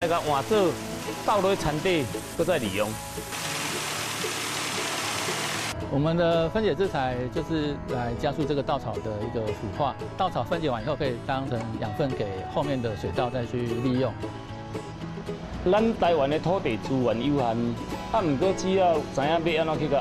來共換做倒落田底，閣再利用。我們的分解資材就是來加速這個稻草的一個腐化，稻草分解完以後可以當成養分給後面的水稻再去利用。咱台灣的土地資源有限，啊，毋過只要知影欲按怎去共。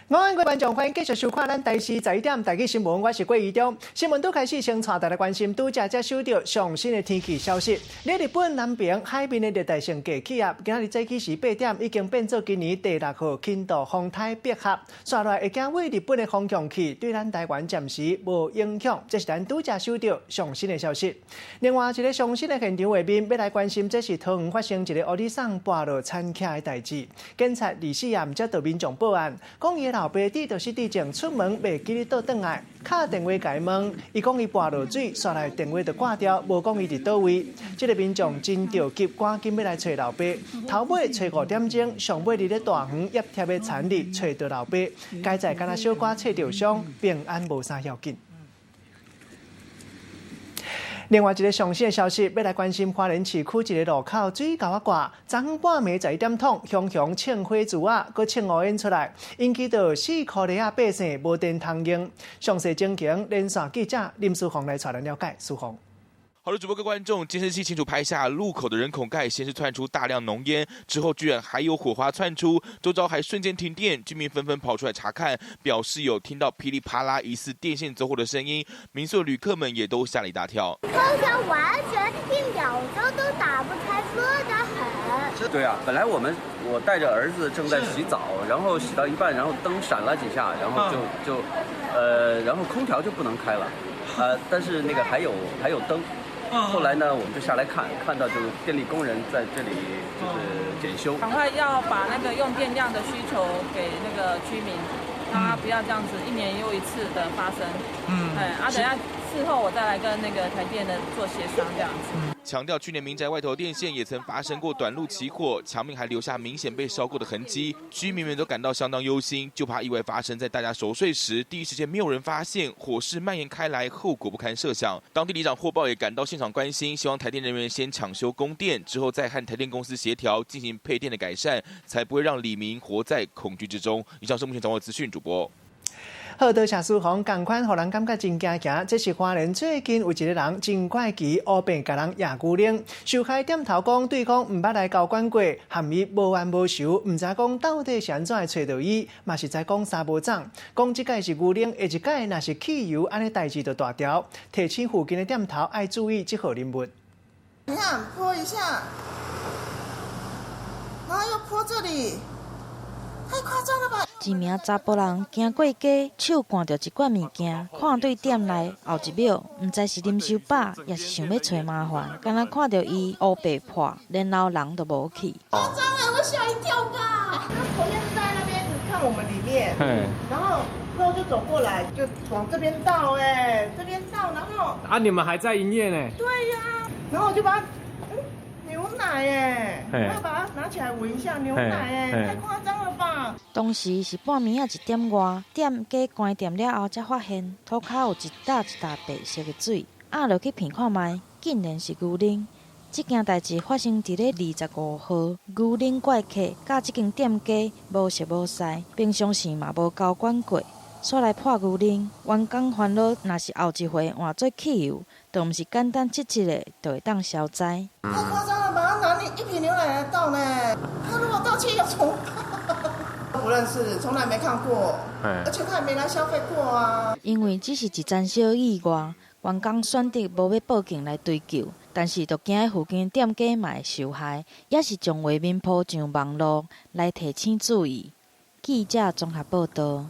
午安，各位觀眾，歡迎繼續收看咱台視十一點台語新聞，我是郭怡中。新聞拄開始，先帶大家關心拄才才收到上新的天氣消息。咧日本南邊海面的熱帶性低氣壓，今仔日早起時8點已經變做今年第六號輕度風颱碧合，紲落來會行對日本的方向去，對咱台灣暫時無影響。這是咱拄才收到上新的消息。另外一个上新的現場畫面，欲來關心，這是桃園發生一个烏里送跋落田墘的代誌。警察24暗接到民眾報案，講伊的老爸佇著失智症出門袂記得倒轉來，敲電話共伊問，伊講伊跋落水，紲來電話就掛掉，無講伊佇佗位。這个民眾真著急，趕緊欲來揣老爸。頭尾揣5點鐘，上尾佇咧大園葉貼的田裡揣著老爸，佳哉敢若小可揣著傷，平安無啥要緊。另外一个上新的消息，欲來關心花蓮市區一个路口水喉仔掛，昨昏半暝11點通，熊熊衝火柱仔，閣衝烏煙出來，引起著四箍里仔百姓無電通用。詳細情形，連線記者林書宏來帶咱了解。書宏。好的，主播各位觀眾，監視器清楚拍下路口的人孔蓋，先是竄出大量濃煙，之後居然還有火花竄出，周遭還瞬間停電，居民紛紛跑出來查看，表示有聽到噼里啪啦疑似電線走火的聲音，民宿旅客們也都嚇了一大跳。空調完全一秒鐘都打不開，熱得很。對啊，本來我帶着兒子正在洗澡，然後洗到一半，然後燈閃了幾下，然後就，然後空調就不能開了，但是那個還有燈。後來呢，我們就下來看，看到就是電力工人在這裡就是檢修。趕快要把那個用電量的需求給那個居民，讓他不要這樣子一年又一次的發生。哎，啊，等下事後我再來跟那個台電的做協商，這樣子。強調去年民宅外頭電線也曾發生過短路起火，牆面還留下明顯被燒過的痕跡，居民們都感到相當憂心，就怕意外發生在大家熟睡時，第一時間沒有人發現，火勢蔓延開來，後果不堪設想。當地里長霍報也趕到現場關心，希望台電人員先搶修供電，之後再和台電公司協調進行配電的改善，才不會讓里民活在恐懼之中。以上是目前掌握資訊，主播。好，多謝書宏，仝款，予人感覺真驚驚。這是花蓮最近有一个人真怪奇，烏白共人掖牛奶，受害店頭講對方毋捌來交管過，含伊無冤無仇，毋知講到底是按怎會揣著伊，嘛實在講三無總。講這擺是牛奶，下一擺若是汽油，按呢代誌就大條。提醒附近的店頭愛注意這號人物。你看，潑一下，然後又潑這裡。太誇張了吧！一名查埔人行過街，手攑著一罐物件，看對店內後一秒，毋知是啉傷飽，抑是想欲揣麻煩，敢若看著伊烏白潑，然後人就無去。誇張欸！我嚇一跳㗎。他頭先在那邊看我們裡面，然後就走過來，就往這邊倒，欸，這邊倒，然後啊，你們還在營業呢？對呀，然後我就把牛奶欸，我把它拿起來聞一下，牛奶欸，太誇張了吧！當時是半暝仔1點外，店家關店了後，才發現塗跤有一沓一沓白色的水，壓落去聞看覓，竟然是牛奶。這件代誌發生佇咧25號，牛奶怪客佮這間店家無熟無似，平常時嘛無交管過，煞來潑牛奶，員工煩惱，若是後一回換做汽油，就毋是簡單這一个就會當消災。太誇張了吧！他拿你一瓶牛奶來倒呢，他如果倒汽油怎麼辦？不認識，從來沒看過，而且他也沒來消費過啊。因為只是一棧小意外，員工選擇無欲報警來追究，但是就驚附近店家嘛會受害，也是將畫面鋪上網路來提醒注意。記者綜合報道。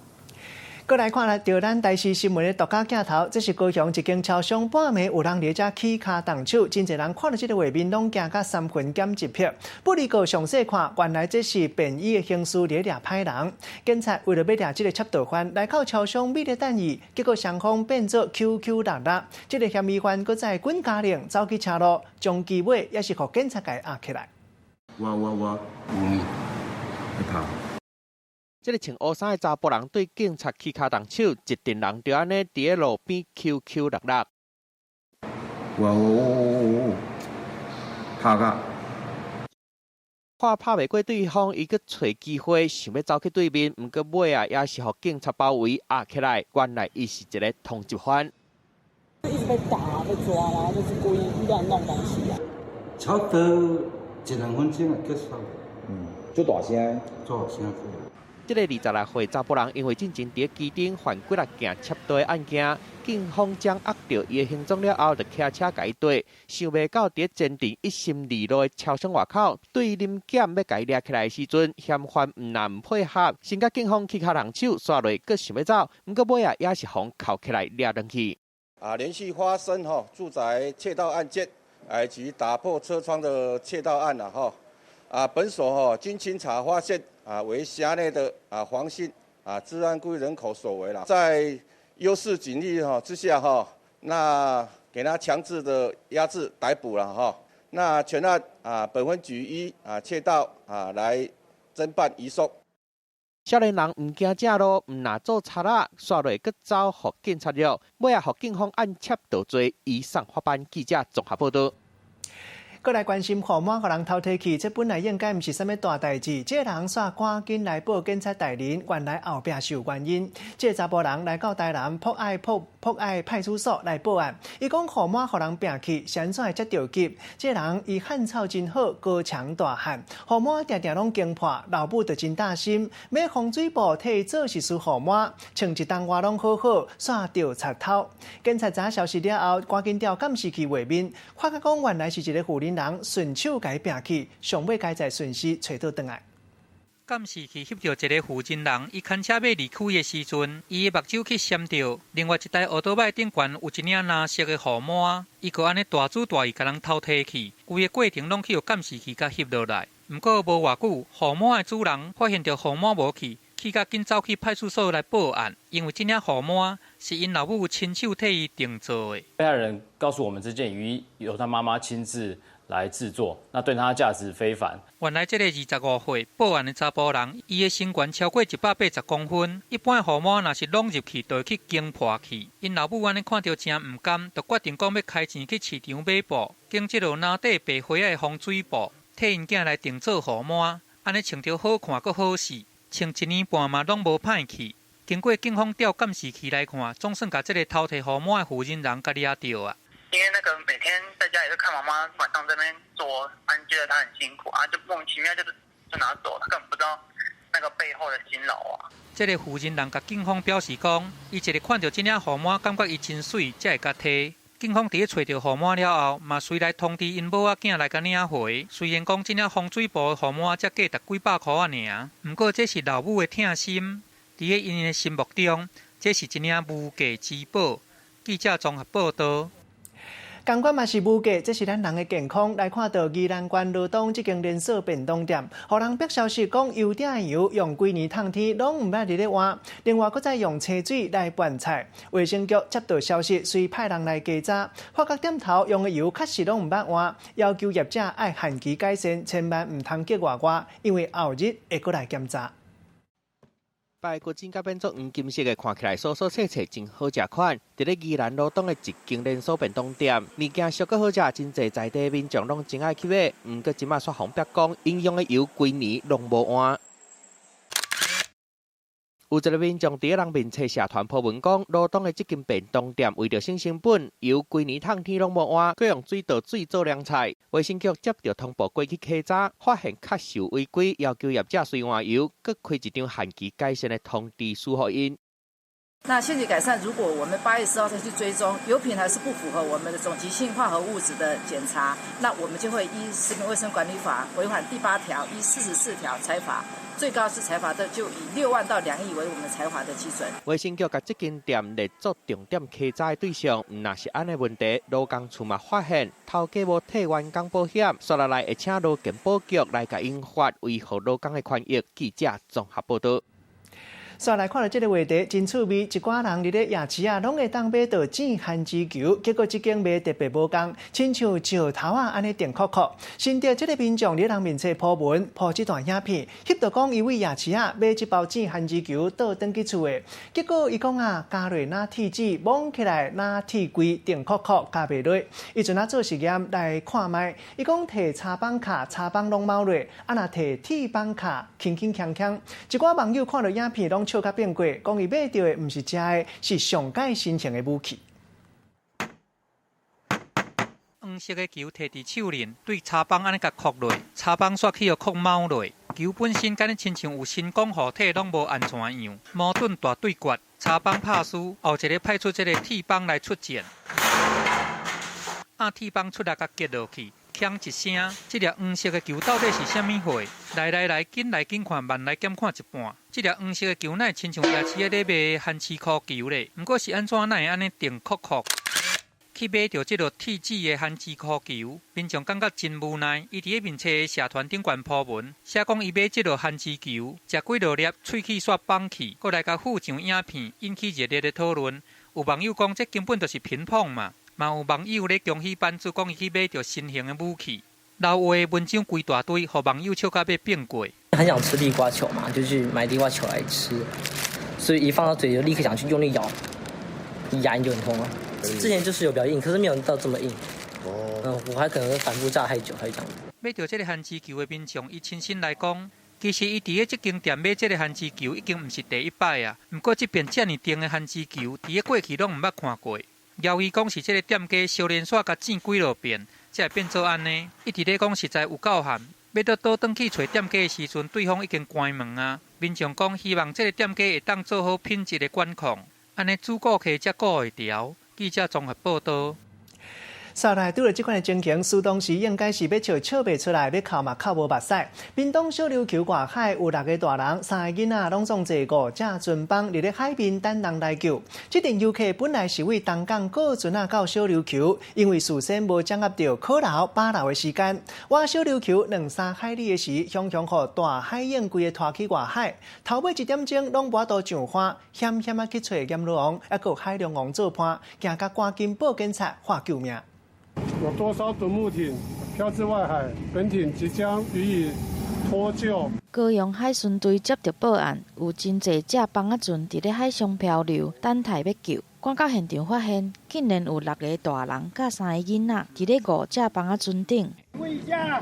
閣來看來，著咱台視新聞的獨家鏡頭，這是高雄一間超商半暝有人佇遮起跤動手，真濟人看著這个畫面，攏驚甲三魂減一魄。不離過詳細看，原來這是便衣的刑事佇咧掠歹人。警察為著欲掠這个窃盜犯，來到超商覕咧等伊，結果雙方變做 QQ 六六。這个嫌疑犯閣再滾嘉玲走去車路，將機尾也是予警察共壓起來。我我我，有你，你跑。這个穿烏衫的查埔人對警察起跤動手，一陣人就按呢佇咧路邊抾抾搦搦。哇哦！拍甲！看拍袂過對方，伊閣揣機會想欲走去對面，毋過尾仔也是予警察包圍壓起來。原來伊是一个通緝犯。一直被打、被抓，然後就是故意亂弄東西啊。差不多一兩分鐘就結束。嗯，足大聲。足大聲。這个26歲查埔人因為進前佇咧機頂犯幾若件竊盜的案件，警方掌握著伊的行蹤了後，就騎車共伊綴。想袂到佇咧前鎮一心二路的超商外口，對臨檢欲共伊掠起來的時陣，嫌犯毋但毋配合，先共警方起跤動手，煞落閣想欲走，毋過尾仔也是予人銬起來掠轉去。啊，連續發生吼住宅竊盜案件，以及打破車窗的竊盜案啦，吼。啊，本所吼經清查發現，啊，為轄內的啊黃姓啊治安規人口所為啦，在優勢警力哈之下哈，那給他強制的壓制逮捕了哈。那全案啊，本分局依啊竊盜啊來偵辦移送。少年人毋驚正路，毋若做賊仔，煞落閣走予警察掠，尾仔予警方按竊盜罪移送法辦。記者綜合報導。閣來關心予滿予人偷提去，這本來應該毋是啥物大代誌。這个人煞趕緊來報警察大人，原來後壁是有原因。這个查埔人來到台南博愛博博愛派出所來報案，伊講予滿予人拚去，是按怎會遮著急？這个人伊漢草真好，高強大漢，予滿定定攏驚破，老母就真擔心，買風水布替伊做是事予滿，穿一冬外攏好好，煞著賊偷。警察知影消息了後，趕緊調監視器畫面，發覺講原來是一个婦人。人順手共伊拚去，上尾該再順勢揣倒轉來。監視器翕著一个負責人，伊牽車欲離開的時陣，伊的目睭去閃著另外一台歐多擺頂懸有一領藍色的雨帽，伊閣按呢大主大意共人偷提去，規个過程攏去予監視器共翕落來。毋過無偌久，雨帽的主人發現著雨帽無去，氣甲緊走去派出所來報案，因為這領雨帽是𪜶老母親手替伊訂做的。被害人告訴我們，這件雨衣由他媽媽親自來製作，那對他價值非凡。原來這个25歲報案的查埔人，伊的身懸超過180公分，一般的雨帽若是攏入去，就會去驚破去。𪜶老母按呢看著誠毋甘，就決定講欲開錢去市場買布，揀這落藍底白花仔的風水布，替𪜶囝來訂做雨帽，按呢穿著好看閣好勢，穿一年半嘛攏無歹去。經過警方調監視器來看，總算共這个偷提雨帽的負責人共掠著啊！因為那個每天在家裡都看媽媽晚上在那邊做，啊，覺得她很辛苦啊，就莫名其妙就拿走，他根本不知道那個背後的辛勞啊。這個負責人共警方表示講，伊一日看著這領雨帽，感覺伊真媠，才會共提。警方佇咧揣著雨帽了後，嘛隨來通知𪜶某仔囝來共領回。雖然講這領風水布的雨帽才價值幾百箍仔爾，毋過這是老母的疼心，佇咧𪜶的心目中，這是一領無價之寶。記者綜合報導。仝款嘛是無價，這是咱人的健康。來看著宜蘭縣羅東這間連鎖便當店，予人爆消息講油鼎的油用幾年燙天攏毋捌佇咧換，另外閣再用清水來拌菜。衛生局接到消息，遂派人來稽查，發覺店頭用的油確實攏毋捌換，要求業者愛限期改善，千萬毋通激外外，因為後日會閣來檢查。排骨煎甲變做黃金色的，看起來酥酥脆脆，真好食款。佇咧宜蘭羅東的一間連鎖便當店，物件俗閣好食，真濟在地民眾攏真愛去買。毋過這馬煞予人爆講，𪜶用的油幾年攏無換。有一个民眾佇咧人面冊社團 po 文講，羅東的這間便當店為著省成本，油規年燙天攏無換，閣用水倒水做涼菜。衛生局接著通報過去稽查，發現確實有違規，要求業者隨換油，閣開一張限期改善的通知書予𪜶。那限期改善，如果我們8月10號再去追蹤，油品還是不符合我們的總極性化合物質的檢查，那我們就會依食品衛生管理法違反第8條，依44條裁罰，最高是裁罰的就以6萬到2億為我們裁罰的基準。衛生局共這間店列作重點稽查的對象，毋若是按呢問題，勞工處嘛發現頭家無替員工保險，煞落來會請勞健保局來共𪜶罰，維護勞工的權益。記者綜合報導。煞來看著這个話題，真趣味。一寡人佇咧夜市啊，攏會當買著糋番薯球，結果這間賣特別無仝，親像石頭仔按呢定扣扣。新竹這个民眾佇人面冊 po 文，po 這段影片，翕著講伊對夜市仔買這包糋番薯球倒轉去厝的，結果伊講啊，咬落若鐵舌，摸起來若鐵櫃，定扣扣咬袂落。伊陣仔做實驗來看覓，伊講提柴枋敲，柴枋攏貓落，啊若提鐵枋敲，輕輕鏘鏘。一寡網友看著影片攏笑甲變過，講伊買著的毋是食的，是上蓋新型的武器。黃色的球提佇手裡，對柴枋按呢共扣落，柴枋煞去予扣貓落。球本身敢若親像有神功護體，攏無按怎樣。矛盾大對決，柴枋拍輸，後一个派出這个鐵枋來出戰。啊，鐵枋出來共擊落去。鏘一聲，這粒黃色的球到底是啥物貨？來來來，緊來緊看，慢來減看一半。這粒黃色的球哪會親像夜市仔咧賣番薯箍球咧？毋過是按怎哪會按呢定扣扣？去買著這落鐵舌的番薯箍球，民眾感覺真無奈。伊佇咧面冊社團頂懸 po 文，寫講伊買這落番薯球，食幾落粒，喙齒煞綁去，閣來共附上影片，引起熱烈的討論。有網友講，這根本就是貧碰嘛。嘛有網友咧恭喜版主，講伊去買著新型的武器。老話文章規大堆，予網友笑甲欲變過。很想吃地瓜球嘛，就去買地瓜球來吃，所以一放到嘴就立刻想去用力咬，牙齦就很痛啊。之前就是有比較硬，可是沒有到這麼硬。哦。我還可能反覆炸太久，才會這樣。買著這个番薯球的民眾，伊親身來講，其實伊佇咧這間店買這个番薯球已經毋是第一擺啊。毋過這爿遮爾甜的番薯球，佇咧過去攏毋捌看過。謠伊講是這个店家燒連紲共糋幾落遍，才會變做按呢。一直咧講實在有夠譀，欲倒倒轉去揣店家的時陣，對方已經關門啊。民眾講希望這个店家會當做好品質的管控，按呢主顧客才顧會牢。記者綜合報導。煞來拄著這款的情形，蘇當時應該是欲笑笑袂出來，欲哭嘛哭無目屎。屏東小琉球外海有六个大人、三个囡仔，攏總坐五隻船枋佇咧海面等人來救。這陣遊客本來是對東港過船仔到小琉球，因為事先無掌握著靠樓把樓的時間，倚小琉球兩三海里的時，雄雄予大海湧規个拖去外海。頭尾一點鐘攏無法度上岸，險險仔去揣閻羅王，猶閣有海龍王做伴，驚甲趕緊報警察喊救命。有多艘獨木艇飄至外海，本艇即將予以脫救。高雄海巡隊接著報案，有真濟隻枋仔船佇咧海上漂流，等待欲救。趕到現場發現，竟然有六个大人佮三个囡仔佇咧五隻枋仔船頂。問一下，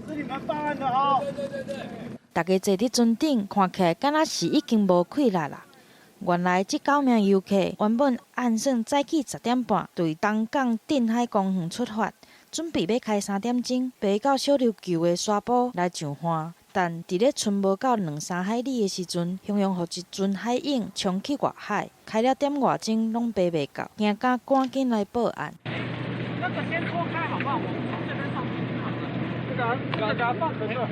是你們報案的哦？對對對對。大家坐佇船頂，看起來敢若是已經無氣力啦。原來這九名遊客原本按算早起10點半對東港鎮海公園出發，準備欲開3點鐘，爬到小琉球的沙埔來上岸。但佇咧賰無夠兩三海里的時陣，雄雄予一陣海湧衝去外海，開了點外鐘攏爬袂到，驚甲趕緊來報案。那個先拖開好不好？我們從這邊上去就好了。這個，這個放繩了。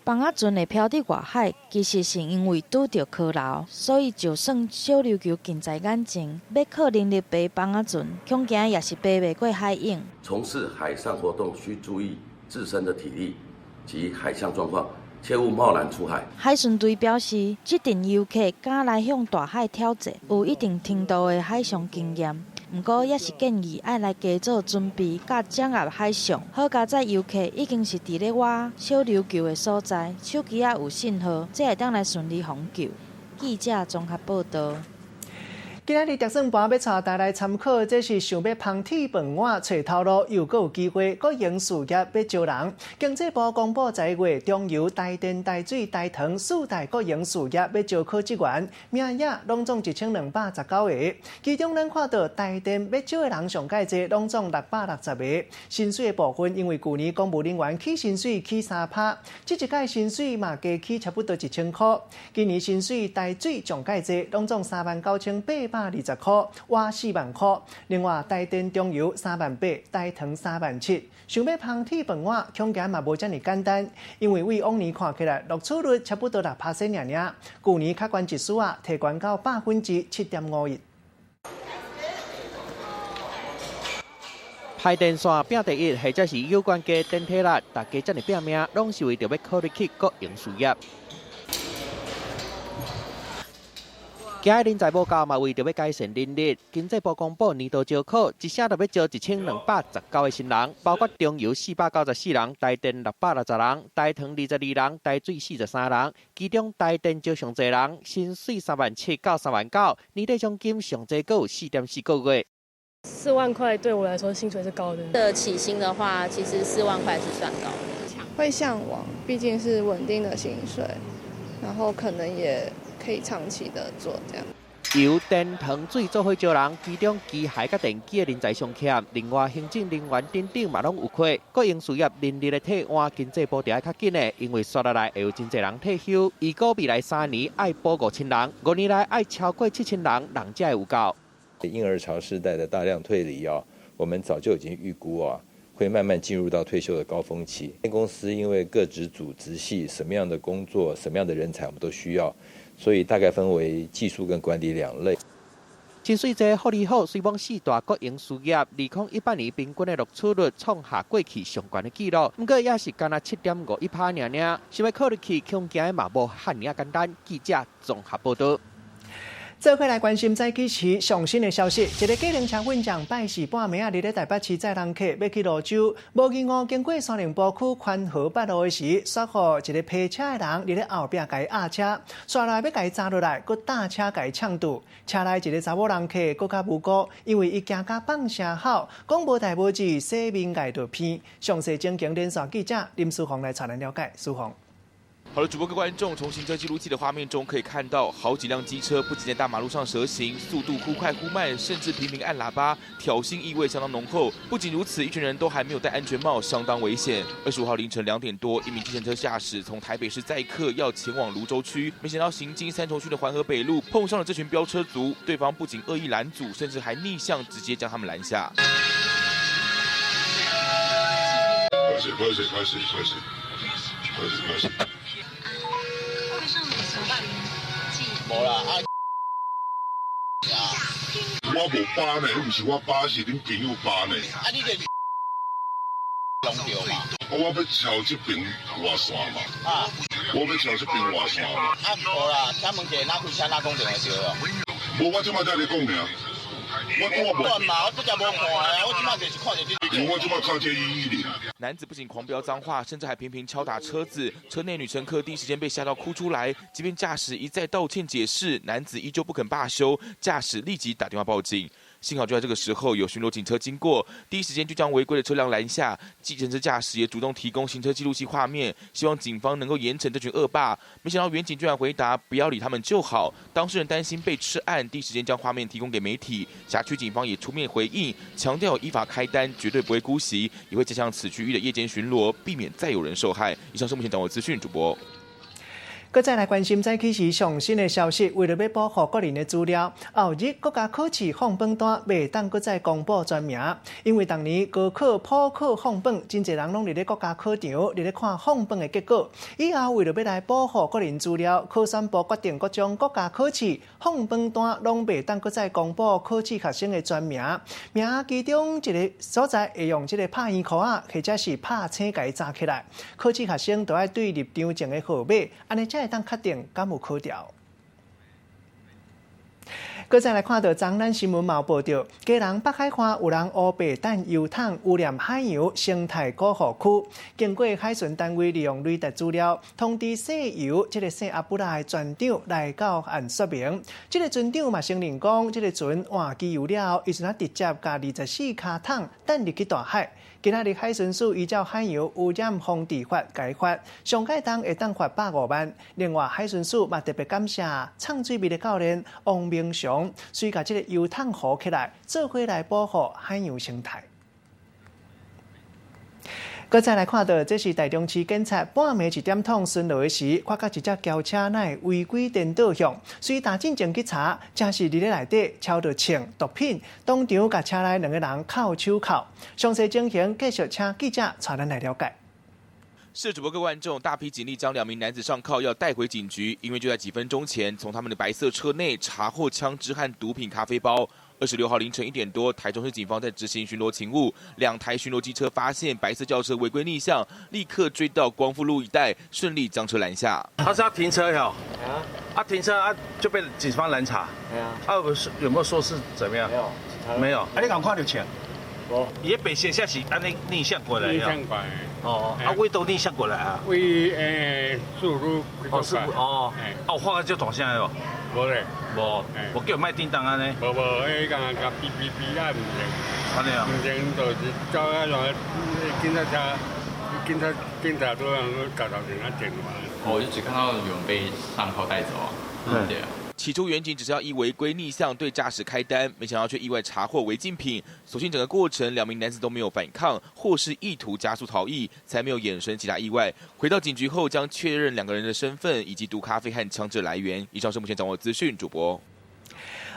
枋仔船會飄佇外海，其實是因為拄著溪流，所以就算小琉球近在眼前，欲靠人力爬枋仔船，恐驚也是爬袂過海湧。從事海上活動需注意自身的體力及海象狀況，切勿貿然出海。海巡隊表示，這陣遊客敢來向大海挑戰，有一定程度的海上經驗。毋過，也是建議愛來加做準備，佮掌握海象。好佳哉遊客已經是佇咧倚小琉球的所在，手機仔有信號，才會當來順利訪救。記者綜合報導。今仔日特算盤欲帶大家來參考，這是想欲芳鐵飯碗揣頭路，又閣有機會國營事業欲招人。經濟部公布11月中油、台電、台水、台糖四大國營事業欲招考職員，名額攏總1219个。其中咱看到台電欲招的人上蓋濟，攏總660个。薪水的部分，因為舊年公務人員起薪水起3%，這一屆薪水嘛加起差不多1000箍。今年薪水台水上蓋濟，攏總39820箍，倚4萬箍。另外，台電中油3萬8，台糖3萬7。想欲芳鐵飯碗，恐驚嘛無遮爾簡單，因為對往年看起來，錄取率差不多6%爾爾。舊年較懸一絲仔，提懸到7.51%。排電線拼第一，或者是有關加電體力，大家遮爾拼命，攏是為著欲考入去國營事業。今日人才無夠嘛，為著欲改善人力，經濟部公布年度招考，一聲就欲招1219個新人，包括中油494人，台電660人，台糖22人，台水43人，其中台電招上濟人，薪水3.7萬到3.9萬，年底獎金上濟閣有4.4個月。4萬塊對我來說薪水是高的。的起薪的話，其實4萬塊是算高的。會嚮往，畢竟是穩定的薪水，然後可能也可以長期的做這樣。油電糖水做伙招人，其中機械佮電機的人才上欠，另外行政人員等等嘛攏有缺。國營事業人力的替換，經濟部著愛較緊的，因為紲落來會有真濟人退休。預估未來3年愛補5000人，5年內愛超過7000人，人才會有夠。嬰兒潮世代的大量退離啊，我們早就已經預估啊，會慢慢進入到退休的高峰期。公司因為各職組職系什麼樣的工作、什麼樣的人才，我們都需要。所以大概分為技術跟管理兩類。薪水濟，福利好，雖罔四大國營事業，2018年平均的錄取率創下過去上懸的紀錄，毋過也是干焦7.51%爾爾。想欲考入去，恐驚嘛無遐爾仔簡單。記者綜合報導。做伙來關心早起時上新的消息，一个計程車運將拜四半暝仔，佇咧台北市載人客欲去蘆洲，無意外經過三重埔區寬和北路的時，煞予一个騎車的人佇咧後壁共伊壓車，紲來欲共伊砸落來，閣搭車共伊嗆住。車內一个查某人客閣較無辜，因為伊驚甲放聲吼，講無代無誌，洗面礙著鼻。詳細情形連線記者林書宏來帶咱了解。書宏。好了，主播各位觀眾，從行車記錄器的畫面中可以看到，好幾輛機車不僅在大馬路上蛇行，速度忽快忽慢，甚至頻頻按喇叭，挑釁意味相當濃厚。不僅如此，一群人都還沒有戴安全帽，相當危險。25號凌晨2點多，一名計程車駕駛從台北市載客要前往蘆洲區，沒想到行經三重區的環河北路，碰上了這群飆車族，對方不僅惡意攔阻，甚至還逆向直接將他們攔下。開始開始開始開始開始開始。無啦，啊！我無包呢，毋是我包，是恁朋友包呢。啊，你這弄著嘛？我欲抄這爿外線嘛。啊！我欲抄這爿外線嘛。啊，無啦，請問一下，哪開車哪講電話對哦？無，我這擺才咧講爾。我嘛，我拄才無看啊，我這擺就是看著這。我這擺看這110。男子不僅狂飆髒話，甚至還頻頻敲打車子，車內女乘客第一時間被嚇到哭出來。即便駕駛一再道歉解釋，男子依舊不肯罷休，駕駛立即打電話報警。幸好就在這個時候，有巡邏警車經過，第一時間就將違規的車輛攔下。計程車駕駛也主動提供行車記錄器畫面，希望警方能夠嚴懲這群惡霸。沒想到員警居然回答不要理他們就好。當事人擔心被吃案，第一時間將畫面提供給媒體。轄區警方也出面回應，強調依法開單，絕對不會姑息，也會加強此區域的夜間巡邏，避免再有人受害。以上是目前掌握資訊，主播。閣再來關心早起時上新的消息，為著欲保護個人的資料，後日國家考試放榜單袂當閣再公布全名，因為當年高考普考放榜，真濟人攏佇咧國家考場佇咧看放榜的結果。以後為著欲來保護個人資料，考選部決定閣將國家考試放榜單攏袂當閣再公布考試學生的全名，名其中一个所在會用這个拍圓箍仔，或者是拍星共伊紮起來。考試學生都愛對入場證的號碼，按呢才會當確定敢有考著。閣再來看到昨咱新聞嘛有報導，基隆北海岸有人烏白擲油桶污染海洋生態保護區。經過海巡單位利用雷達資料，通知卸油這个姓阿布拉的船長來到岸說明。這个船長嘛承認講，這个船換機油了後，伊陣仔直接共24跤桶擲入去大海。今仔日海巡署依照海洋污染防治法共伊罰，上蓋重會當罰150萬。另外，海巡署嘛特別感謝藏水味的教練王明雄，隨共這个油桶糊起來，做伙來保護海洋生態。閣再來看到，這是台中市警察半暝1點鐘巡邏的時，發覺一隻轎車哪會違規顛倒向，隨踏進前去查，真是佇咧內底抄著秤毒品，當場共車內兩个人銬手銬。詳細情形繼續請記者帶咱來了解。是主播各位觀眾，大批警力將兩名男子上銬，要帶回警局，因為就在幾分鐘前，從他們的白色車內查獲槍支和毒品咖啡包。26號凌晨1點多，台中市警方在執行巡邏勤務，兩台巡邏機車發現白色轎車違規逆向，立刻追到光復路一帶，順利將車攔下。他是要停車喲。啊，啊，停車啊就被警方攔查。對啊。啊，有沒有說是怎麼樣？沒有。沒有。啊，你敢看著槍？無。伊個白色車是按呢逆向過來。逆向過來。哦，啊，為佗逆向過來啊？為四路。哦，是哦。哦，發個足大聲的無？無咧。無。無叫莫叮當按呢？無無，彼個共嗶嗶嗶啊，毋是。按呢啊？毋是，就是走啊，來警察車，警察警察都人搞到人家電話。我就只看到有人被上銬帶走啊。嗯，對啊。起初，員警只是要依違規逆向對駕駛開單，沒想到卻意外查獲違禁品。所幸整個過程兩名男子都沒有反抗，或是意圖加速逃逸，才沒有衍生其他意外。回到警局後，將確認兩個人的身份以及毒咖啡和槍支來源。以上是目前掌握資訊，主播。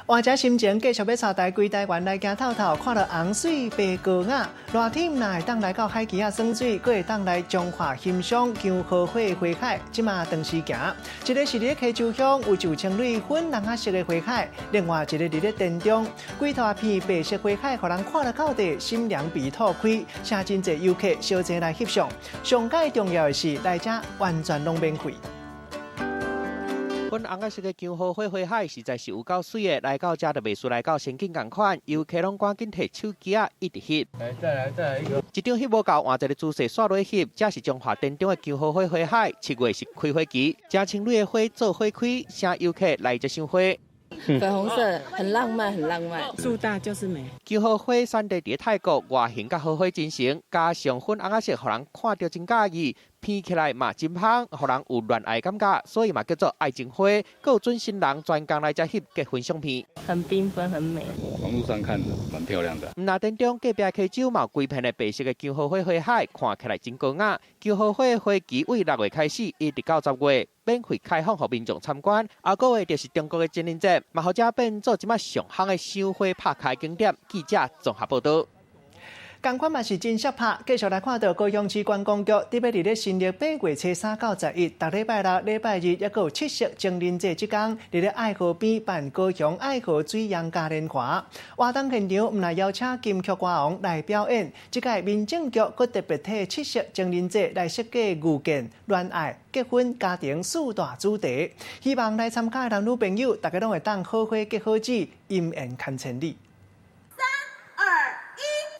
換這心情，繼續欲帶大家規台灣來行透透，看著紅媠白高雅。熱天若會當來到海墘仔耍水，閣會當來彰化欣賞姜荷花的花海。這馬長時行，一个是佇咧溪州鄉有上千蕊粉紅仔色的花海，另外一个佇咧田中，規大片白色花海，予人看了到底心涼鼻吐開，請真濟遊客相齊來翕相。上蓋重要的是來遮完全攏免費。粉紅仔色的姜荷花花海實在是有夠媠的，來到遮就袂輸來到仙境仝款，遊客攏趕緊提手機仔一直翕。來，再來，再來一個。一張翕無夠，換一個姿勢煞落翕。這是彰化田中的姜荷花花海，7月是開花期，誠清蕊的花做花開，啥遊客來遮賞花。粉紅色很浪漫，很浪漫。樹大就是美。姜荷花產地佇泰國，外形佮荷花真像，加上粉紅仔色，予人看著真佮意，闻起來嘛真芳，予人有戀愛感覺，所以嘛叫做愛情花。閣有準新人專工來遮翕結婚相片。很繽紛，很美。網路上看蠻漂亮的。毋若田中隔壁溪州嘛有規片的白色的姜荷花花海，看起來真高雅。姜荷花花期為6月開始，一直到10月，免費開放予民眾參觀。後個月就是中國的情人節，嘛予遮變做這馬上夯的賞花拍卡景點。記者綜合報導。仝款嘛是真爍拍，繼續來看著高雄市觀光局特別佇咧新曆8月初三到11，逐禮拜六、禮拜日，猶閣有七夕情人節這工，佇咧愛河邊辦高雄愛河水漾嘉年華活動現場，毋但邀請金曲歌王來表演，這屆民政局閣特別替七夕情人節來設計遇見、戀愛、結婚、家庭四大主題，希望來參加的男女朋友，大家攏會當好花結好子，姻緣牽千里。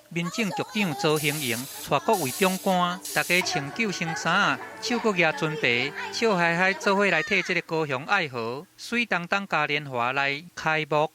民政局長周興榮帶各位長官，大家穿救生衫，手閣舉樽茶，笑嗨嗨做伙來替這个高雄愛河水當當嘉年華來開幕。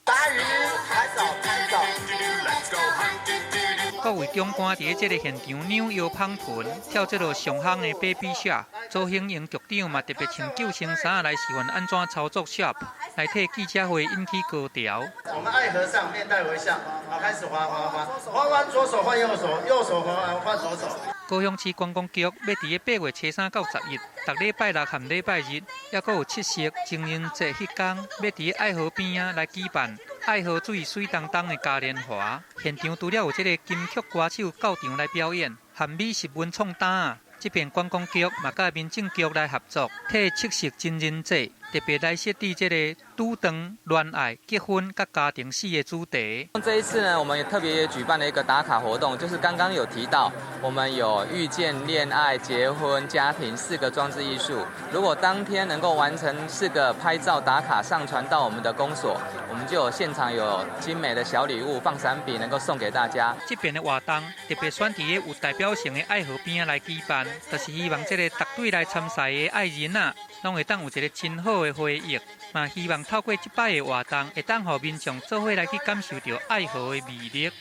各位長官佇咧這个現場扭腰捧臀，跳這个上夯的 Baby Shark。周興榮局長嘛特別穿救生衫來示範按怎操作 SUP，來替記者會引起高潮。我們愛河上面帶微笑，好，開始滑滑滑，滑完左手換右手，右手滑完換左手。高雄市觀光局欲佇咧8月初三到11，逐禮拜六和禮拜日，猶閣有七夕情人節彼工，欲佇咧愛河邊仔來舉辦愛河水水當當的嘉年華。現場除了有這个金曲歌手到場來表演，和美食文創擔仔，這邊觀光局嘛佮民政局來合作，替七夕情人節特別來設置這个拄長、戀愛、結婚佮家庭四个主題。這一次呢，我們也特別也舉辦了一個打卡活動，就是剛剛有提到，我們有遇見、戀愛、結婚、家庭四個裝置藝術。如果當天能夠完成四個拍照打卡，上傳到我們的公所，我們就有現場有精美的小禮物、放閃筆能夠送給大家。這邊的活動特別選佇咧有代表性的愛河邊來舉辦，就是希望這个逐對來參賽的愛人啊，攏會當有一個真好的回憶，嘛希望透過這擺的活動，會當予民眾做伙來去感受著愛河的魅力。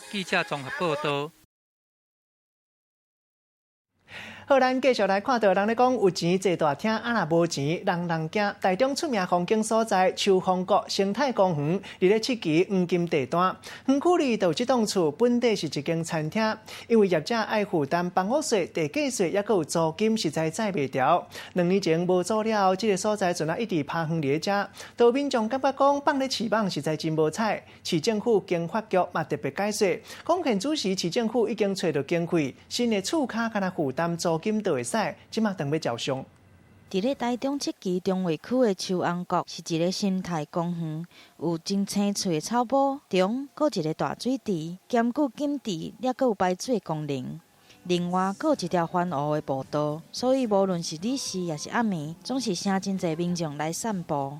記者綜合報導。好，咱繼續來看著人咧講，有錢坐大廳，啊若無錢，人人驚。台中出名風景所在，秋風谷生態公園，佇咧七期黃金地段，園區裡就有這棟厝，本底是一間餐廳，因為業者愛負擔房屋稅、地價稅，猶閣有租金，實在載袂牢。2年前無租了後，這個所在陣仔一直拋荒佇咧遮，都民眾感覺講放咧飼蠓實在真無彩。市政府經發局嘛特別解說，講現此時市政府已經揣著經費，新的厝跤敢若負擔租金就會使，這馬當欲招商。佇咧台中七期中衛區的秋紅谷是一个生態公園，有真青翠的草埔，中閣一个大水池，兼具景池，抑閣有排水功能。另外，閣有一條環湖的步道，所以無論是日時抑是暗暝，總是誠真濟民眾來散步。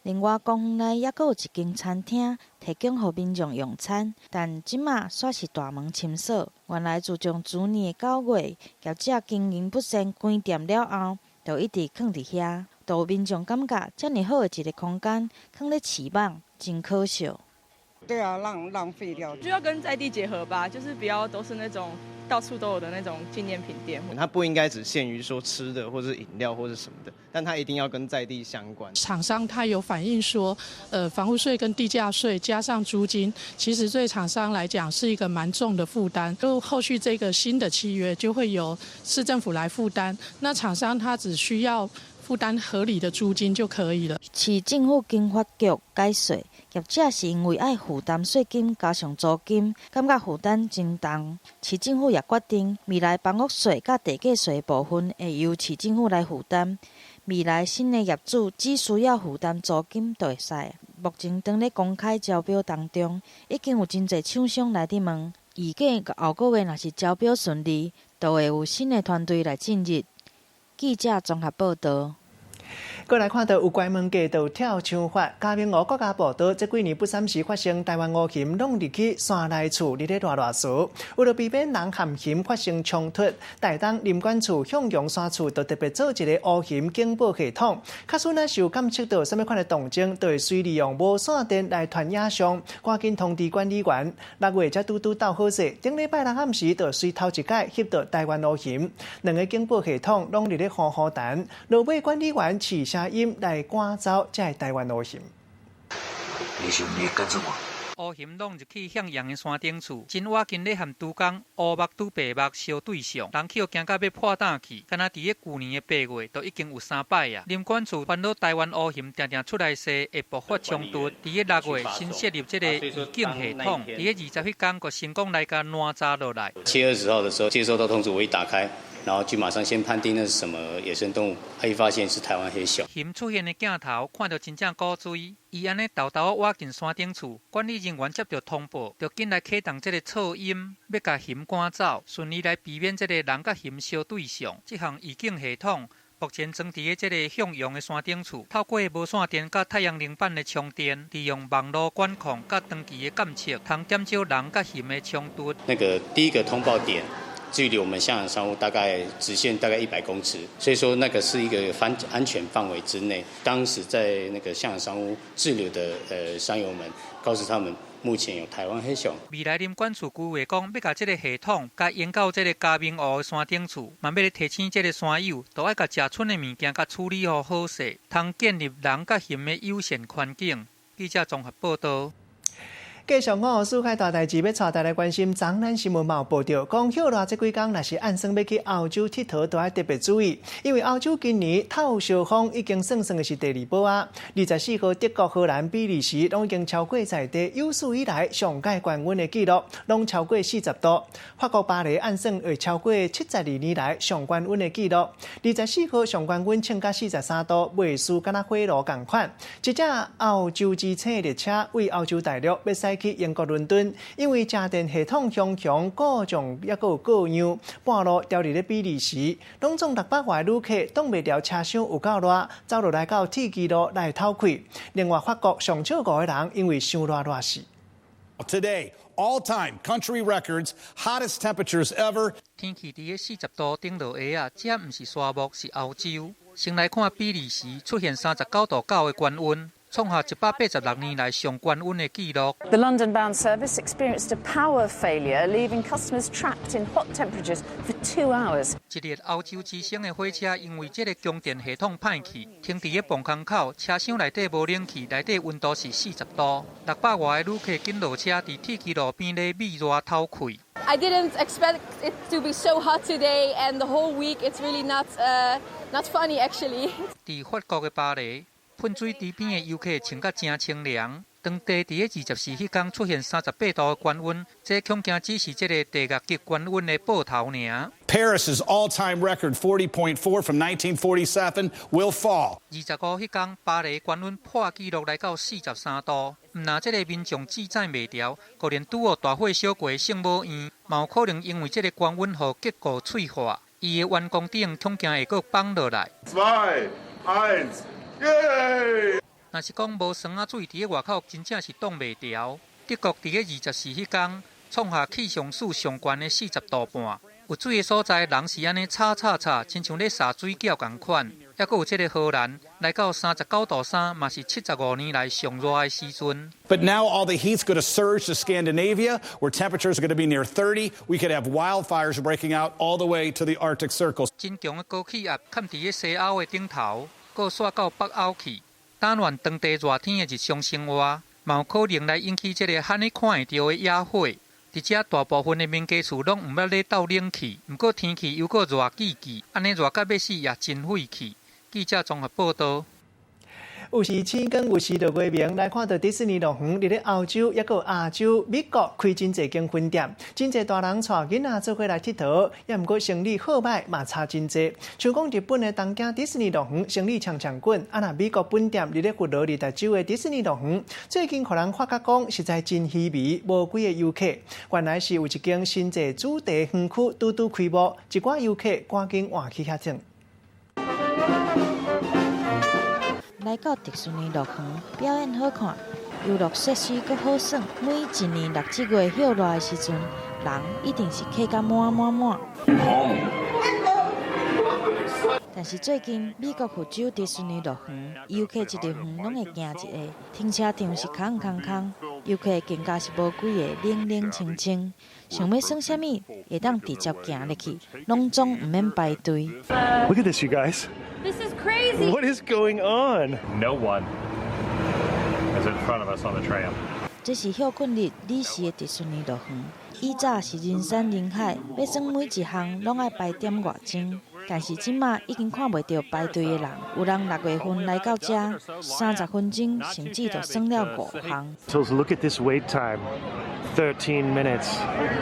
另外，公園內猶閣有一間餐廳，提供予民眾用餐，但這馬煞是大門深鎖。原來自從去年9月，業者經營不善關店了後，就一直囥佇遐。就有民眾感覺，遮爾好的一個空間，囥咧飼蠓，真可惜。對啊，浪費掉。就要跟在地結合吧，就是不要都是那種到處都有的那種紀念品店。它不應該只限於說吃的或者飲料或者什麼的，但它一定要跟在地相關。廠商他有反映說，房屋稅跟地價稅加上租金，其實對廠商來講是一個蠻重的負擔。就後續這個新的契約就會由市政府來負擔，那廠商他只需要負擔合理的租金就可以了。市政府經發局解說，業者是因為愛負擔稅金加上租金，感覺負擔真重。市政府也決定，未來房屋稅佮地價稅的部分會由市政府來負擔。未來新的業主只需要負擔租金就會使。目前當咧公開招標當中，已經有真濟廠商來佇問，預計後個月若是招標順利，就會有新的團隊來進入。記者綜合報道。過來看到有關門街道跳槍法，嘉明湖國家步道這幾年不三時發生台灣烏熊攏入去山內厝佇咧賴賴趖，為了避免人和熊發生衝突，台東林管處向陽山處就特別做一個烏熊警報系統，假使若是有感測到啥物款的動靜，就會隨利用無線電來傳影像，趕緊通知管理員。6月才拄拄鬥好勢，頂禮拜六暗時就隨頭一擺翕到台灣烏熊，兩个警報系統攏佇咧呼呼等，落尾管理員試聲音來趕走這个台灣烏熊。李兄，你跟著我。烏熊攏入去向陽的山頂厝，真倚近咧和豬公烏目拄白目相對上，人去予驚甲欲破膽去。敢若佇咧舊年的8月，就已經有三擺啊。林管處煩惱台灣烏熊定定出來踅，會爆發衝突。佇咧6月新設立這個預警系統，佇咧20彼工閣成功來共攔查落來。7月20號的時候接收到通知，我一打開，然後就馬上先判定那是什麼野生動物，他一發現是台灣黑熊。熊出現的鏡頭看著真正古錐，伊按呢沓沓倚近山頂厝，管理人員接到通報，就緊來啟動這个噪音，欲共熊趕走，順利來避免這个人佮熊相對上。這項預警系統目前裝佇咧這个向陽的山頂厝，透過無線電佮太陽能板的充電，利用網路管控佮長期的監測，通減少人佮熊的衝突。那個第一個通報點，距離我們向陽山屋大概直線大概100公尺，所以說那個是一個安全範圍之內。當時在那個向陽山屋滯留的山友們，告訴他們目前有台灣黑熊。未來林管處規劃講，欲共這个系統共延到這个嘉明湖的山頂厝，嘛欲咧提醒這个山友，都愛共食賰的物件共處理予好勢，通建立人佮熊的友善環境。記者綜合報道。繼續我世界大代誌，欲帶大家關心，昨咱新聞嘛有報道，講歇熱這幾工，若是按算欲去歐洲𨑨迌，都愛特別注意，因為歐洲今年透燒風已經算算的是第二波啊。24號，德國、荷蘭、比利時攏已經超過在地有史以來上蓋高溫的紀錄，攏超過40度。法國巴黎按算會超過72年來上高溫的紀錄。24號上高溫衝到43度，袂輸敢若火爐仝款。一隻歐洲之星列車為歐洲大陸欲駛去英國倫敦，因為車電系統雄雄故障，抑閣有過量，半路牢佇咧比利時，攏總600外旅客擋袂牢車廂有夠熱，走落來到鐵支路來透氣。另外，法國上少五個人因為傷熱熱死。 Today, all-time country records, hottest temperatures ever. 天氣佇咧40度頂落下啊，這毋是沙漠，是歐洲。先來看比利時出現39.9度的高溫。創下186年來上高溫的紀錄。 The London-bound service experienced a power failure, leaving customers trapped in hot temperatures for 2 hours. 一列歐洲之星的火車因為這个供電系統歹去，停佇咧磅空口，車廂內底無冷氣，內底溫度是40度，600外个旅客緊落車，佇鐵支路邊咧焐熱透氣。 I didn't expect it to be so hot today and the whole week. It's really not funny, actually. 佇法國的巴黎，噴水池邊的遊客穿甲誠清涼。當地佇咧24彼工出現38度的高溫，這恐驚只是這个地獄級高溫的報頭爾。 Paris's all-time record 40.4 from 1947 will fall. 25彼工，巴黎高溫破紀錄來到43度。毋若這个民眾志在袂牢，閣連拄予大火燒過的聖母院，嘛有可能因為這个高溫予結構脆化，伊的完工頂恐驚會閣崩落來。 Zwei, eins, yeah! 若是講無霜仔水佇咧外口，真正是擋袂牢。德國佇咧24彼工創下氣象史上懸的40度半，有水的所在，人是按呢擦擦擦，親像咧灑水餃仝款。抑閣有這个荷蘭來到39度3，嘛是75年來上熱的時陣。 But now all the heat's going to surge to Scandinavia, where temperatures are going to be near 30. We could have wildfires breaking out all the way to the Arctic Circle. 真強的高氣壓崁佇咧西歐的頂頭，閣紲到北歐去，打亂當地熱天的日常生活，嘛有可能來引起這个罕咧看會著的野火。佇遮大部分的民家厝攏毋捌咧鬥冷氣，毋過天氣又閣熱記記，按呢熱甲欲死也真費氣。記者綜合報導。有時星光，有時就月明。來看著迪士尼樂園，佇咧歐洲，抑閣有亞洲、美國開真濟間分店，真濟大人帶囡仔做伙來𨑨迌，抑毋過生理好䆀嘛差真濟。像講日本的東京迪士尼樂園生理強強滾，啊若美國本店佇咧佛羅里達州的迪士尼樂園，最近予人發覺講實在真稀微，無幾个遊客。原來是有一間新濟主題園區拄拄開幕，一寡遊客趕緊換去遐耍。來到迪士尼樂園，表演好看，遊樂設施閣好耍。每一年六七月歇熱的時陣，人一定是客甲滿滿滿。但是最近美國佛州迪士尼樂園遊客一入園攏會驚一下，停車場是空空空，遊客更加是無幾个，冷冷清清。想欲耍啥物，會當直接行入去，攏總毋免排隊。 Look at this, you guys. This is crazy. What is going on? No one is in front of us on the tram. 這是歇睏日禮時的迪士尼樂園，以早是人山人海，欲耍每一項攏愛排點外鐘。但是這馬已經看袂著排隊的人，有人6月份來到遮，30分鐘甚至就耍了五項。 So look at this wait time, 13 minutes,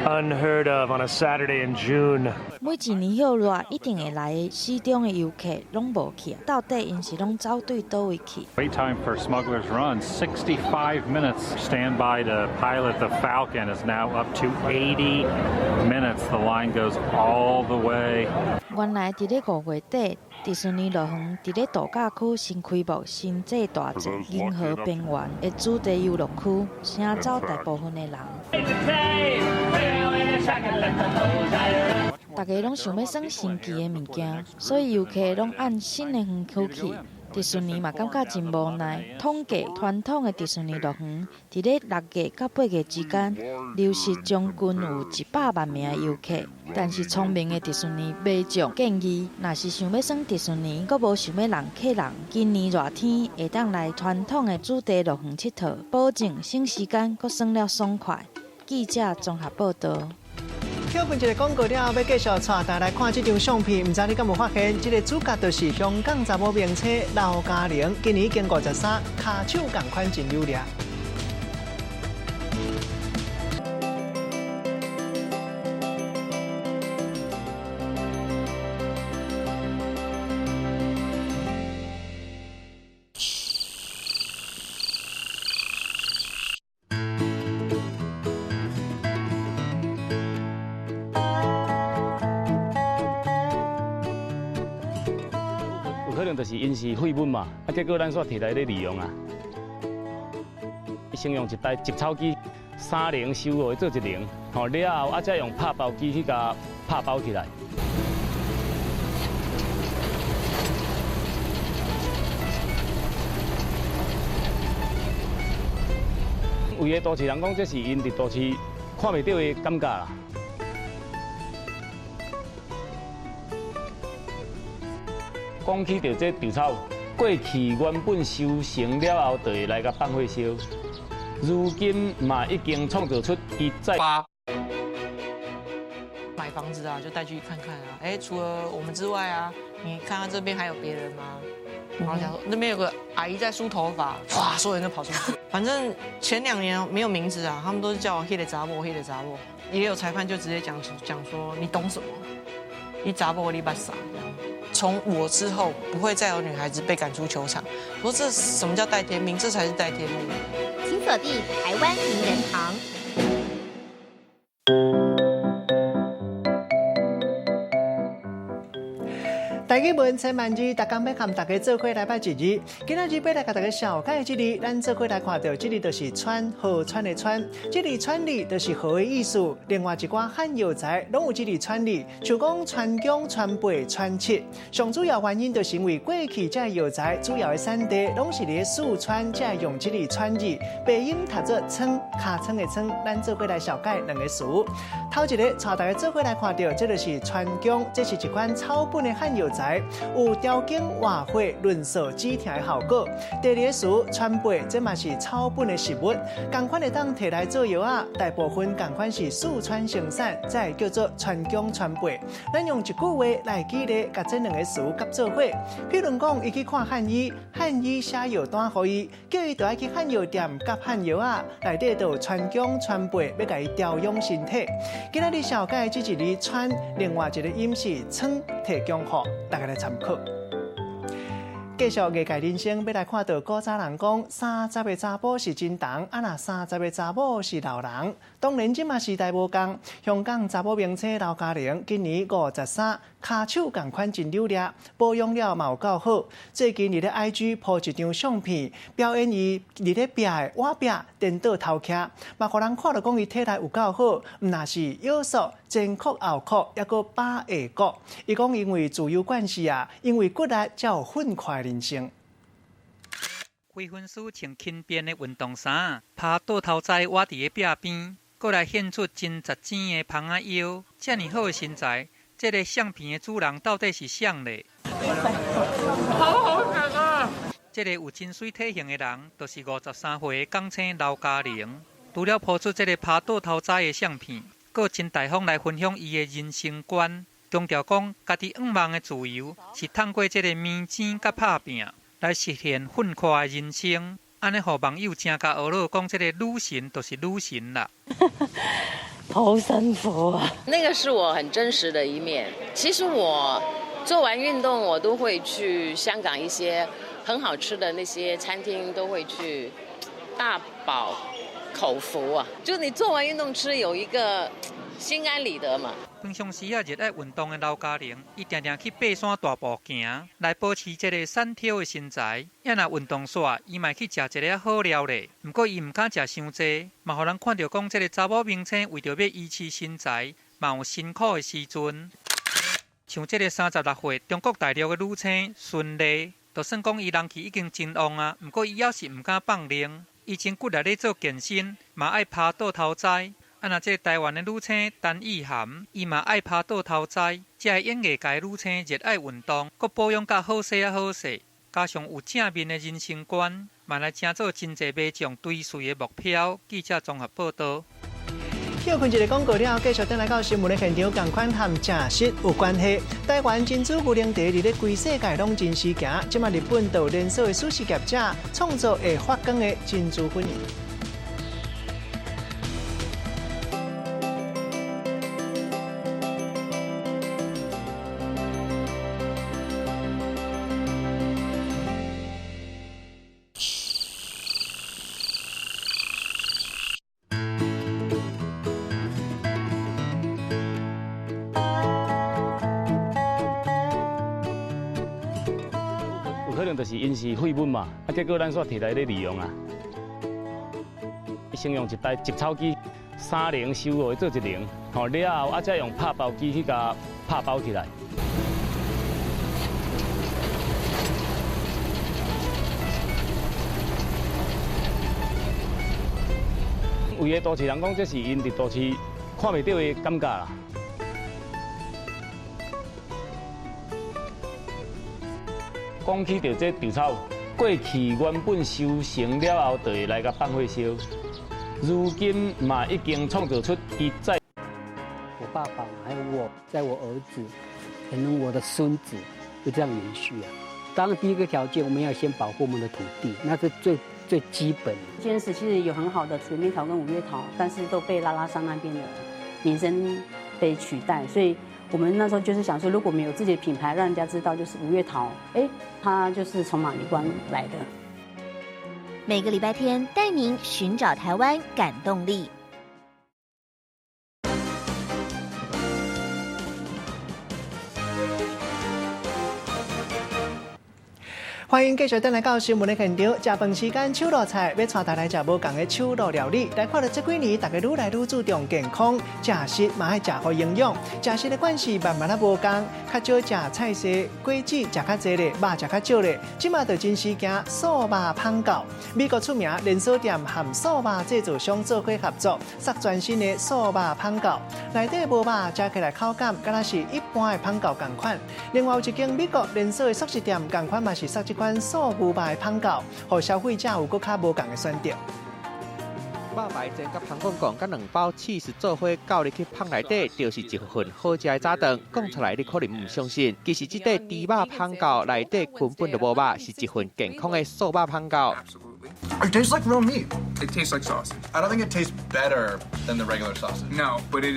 unheard of on a Saturday in June. 每一年歇熱一定會來的死忠的遊客攏無去，到底𪜶是攏走對佗位去？ Wait time for Smuggler's Run, 65 minutes. Stand by to pilot the Falcon is now up to 80 minutes. The line goes all the way. 原來佇咧5月底，迪士尼樂園佇咧度假區新開幕星際大戰銀河邊緣的主題遊樂區，請走大部分的人。大家攏想欲耍新奇的物件，所以遊客攏按新的園區去。迪士尼嘛感覺真無奈。統計傳統的迪士尼樂園，佇咧6月到8月之間，流失將近有100萬名遊客。但是聰明的迪士尼馬上建議，若是想欲耍迪士尼，閣無想欲人客人，今年熱天會當來傳統的主題樂園𨑨迌，保證省時間，閣耍了爽快。記者綜合報導。歇睏一个廣告了後，欲繼續帶大家來看這張相片，毋知你敢有發現，這个主角就是香港查某明星劉嘉玲，今年已經53，跤手仝款真有力。有可能就是𪜶是廢物嘛，啊，結果咱煞提來咧利用啊。先用一台植草機，三輪收予伊做一輪，吼了後啊，再用拍包機去共拍包起來。有的都市人講，這是𪜶佇都市看袂著的感覺啦。講起著這稻草，過去原本收成了後，就會來共放火燒。如今嘛已經創造出伊再買房子啊，就帶去看看啊。哎，除了我們之外啊，你看看這邊還有別人嗎？然後講說那邊有個阿姨在梳頭髮，哇，所有人都跑出去。反正前2年沒有名字啊，他們都是叫我彼个查某，彼个查某。也有裁判就直接講講說你懂什麼？你查某你捌啥這樣。從我之後不會再有女孩子被趕出球場。我說這什麼叫帶天命？這才是帶天命。請鎖定台灣名人堂。台語文千萬字，逐工欲和大家做伙來捌一字。今仔日欲來共大家紹介這字，咱做伙來看著，這字就是川，河川的川。這字川字就是河的意思。另外一寡漢藥材攏有這字川字，像講川薑、川貝、川七。上主要原因就是因為過去這藥材主要的產地攏是佇四川，才會用這字川字。白音讀做倉，尻川的川。咱做伙來紹介兩个詞。頭一个，帶大家做伙來看著，這就是川薑，這是一款草本的漢藥材。有調經活血、潤燥止疼的效果。第二个詞，川貝，這嘛是草本的食物，仝款會當提來做藥仔，大部分仝款是四川生產，才會叫做川薑、川貝。咱用一句話來舉例，共這兩个詞合做伙。譬如講，伊去看漢醫，漢醫寫藥單予伊，叫伊著愛去漢藥店夾漢藥仔，內底就有川薑、川貝，欲共伊調養身體。今仔日紹介這一字川，另外一个音是倉，提供予大家來參考。繼續藝界人生，欲來看著古早人講，30个查埔是真重，啊若30个查某是老人。當然，這馬時代無仝，香港查某明星劉嘉玲今年53，跤手仝款真扭掠，保養了嘛有夠好。最近佇咧 IG 鋪一張相片，表演伊佇咧壁的倚壁顛倒頭徛，嘛予人看著講伊體力有夠好，毋若是腰束前屈後屈，猶閣把下骨。伊講因為自由關係啊，因為骨力才有奮快人生。規身軀穿輕便的運動衫，趴倒頭栽倚佇个壁邊，閣來顯出真實錢的芳仔腰，遮爾好的身材，這个相片的主人到底是誰咧？好好食啊！這个有真媠體型的人，就是53歲的港星劉嘉玲。除了鋪出這个趴倒頭栽的相片，閣真大方來分享伊的人生觀，強調講家己向望的自由是通過這个面錢佮拍拚來實現奮快的人生。按呢，予網友誠共呵咾講，這个女神就是女神啦。好辛苦啊！那個是我很真實的一面。其實我做完運動，我都會去香港一些很好吃的那些餐廳，都會去大飽口福啊！就你做完運動吃，有一個心安理得嘛。平常時啊，熱愛運動的劉嘉玲，伊定定去爬山大步行，來保持這個瘦挑的身材。啊若運動煞，伊嘛去食一个好料咧。毋過伊毋敢食傷濟，嘛予人看著講這个查某明星為著欲維持身材，嘛有辛苦的時陣。像這个36歲中國大陸的女星孫儷，就算講伊人氣已經真旺啊，毋過伊猶是毋敢放任，伊真骨力咧做健身，嘛愛趴倒頭栽。啊！若這个台灣的女星陳意涵，伊嘛愛趴倒頭栽。這个演藝界女星熱愛運動，閣保養甲好勢仔好勢，加上有正面的人生觀，嘛來成做真濟民眾追隨的目標。記者綜合報導。歇睏一个廣告了後，繼續轉來到新聞的現場，仝款和食食有關係。台灣珍珠牛奶茶佇咧規世界攏真時行，這馬日本就有連鎖的壽司業者創造會發光的珍珠粉。有可能就是𪜶是廢物嘛，啊，結果咱煞提來咧利用啊。先用一台植草機，三輪收予伊做一輪，吼了後啊，再用拍包機去共拍包起來。有的都市人講，這是𪜶佇都市看袂著的感覺啦。講起著這稻草，過去原本收成了後，就會來共放火燒。如今嘛已經創造出伊在。我爸爸還有我，在我兒子，可能我的孫子，就這樣延續啊。當然第一個條件，我們要先保護我們的土地，那是最最基本。尖石其實有很好的水蜜桃跟五月桃，但是都被拉拉山那邊的名聲被取代，所以我們那時候就是想說，如果我們有自己的品牌，讓人家知道就是五月桃，哎，它就是從馬尼關來的。每個禮拜天帶您尋找台灣感動力。歡迎繼續轉來到新聞的現場。食飯時間，手路菜欲帶大家來食無仝的手路料理。來看著這幾年，大家愈來愈注重健康，食食嘛愛食予營養。食食的關係慢慢仔無仝，較少食菜色、果子食較濟咧，肉食較少咧。這馬就真時行素肉麭餃。美國出名連鎖店和素肉製造商做伙合作，殺全新的素肉麭餃。內底無肉，食起來口感敢若是一般的麭餃仝款。另外有一間美國連鎖的速食店，仝款嘛是殺這款素牛肉的麭餃，予消費者有閣較無仝的選擇。肉排煎佮芳講講，佮兩包起司做伙攪入去麭內底，就是一份好食的早頓。講出來你可能毋相信，其實這塊豬肉麭餃內底根本就無肉，是一份健康的素肉麭餃。 It tastes like real meat. It tastes like sausage. I don't think it tastes better than the regular sausage. No, but it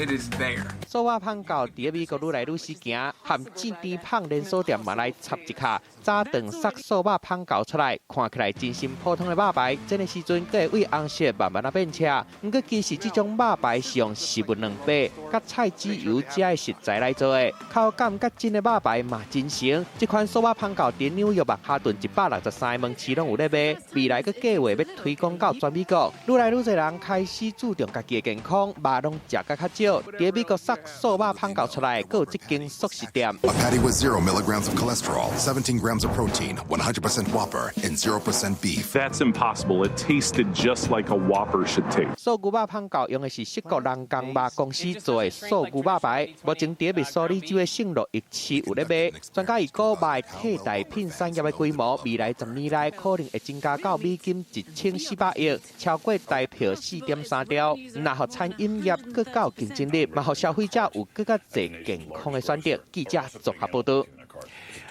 is there. 素肉麭餃佇咧美國愈來愈時行，和煎甜麭連鎖店嘛來插一跤。早頓殺素肉麭餃出來，看起來真心普通的肉排，煎的時陣閣會為紅色慢慢仔變赤。毋過其實這種肉排是用食物卵白、佮菜籽油這的食材來做的，口感佮真的肉排嘛真像。這款素肉麭餃佇紐約曼哈頓163個門市攏有咧賣，未來閣計劃欲推廣到全美國。愈來愈濟人開始注重家己的健康，肉攏食甲較少。佇美國殺素肉麭餃出來，閣有這間速食店。 A patty with 0 milligrams of cholesterol, 17 grams of protein, 100% Whopper, and 0% beef. That's impossible. It tasted just like a Whopper should taste. 素牛肉麭餃用的是德國人工肉公司做的素牛肉排，目前佇密蘇里州的聖路易市有咧賣。專家預估肉的替代品產業的規模，未來10年內可能會增加到美金1400億，超過台票4.3兆。若予餐飲業閣較有競爭力，嘛予消費者有閣較濟健康的選擇。記者綜合報導。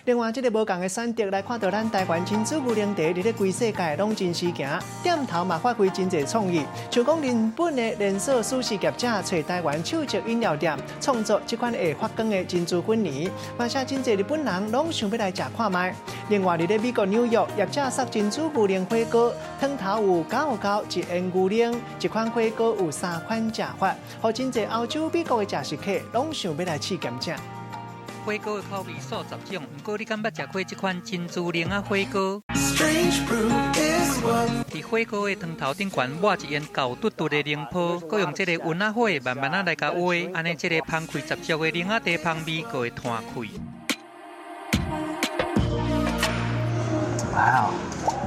另外，這个無仝的選擇來看到咱台灣珍珠牛奶茶，佇咧規世界攏真時行，店頭嘛發揮真濟創意，像講日本的連鎖壽司業者揣台灣首席飲料店創作這款會發光的珍珠粉圓，嘛是真濟日本人攏想欲來食看覓。另外，佇咧美國紐約業者殺珍珠牛奶火鍋，湯頭有九九一煙牛奶，一款火鍋有三款食法，予真濟歐洲、美國的食食客攏想欲來試兼食。火鍋的口味數十種，毋過你敢捌食過這款珍珠奶仔火鍋？佇火鍋的湯頭頂懸抹一煙厚嘟嘟的奶泡，閣用這个溫仔火慢慢仔來共煨，按呢這个芳氣十足的奶仔茶芳味閣會彈開。 Wow,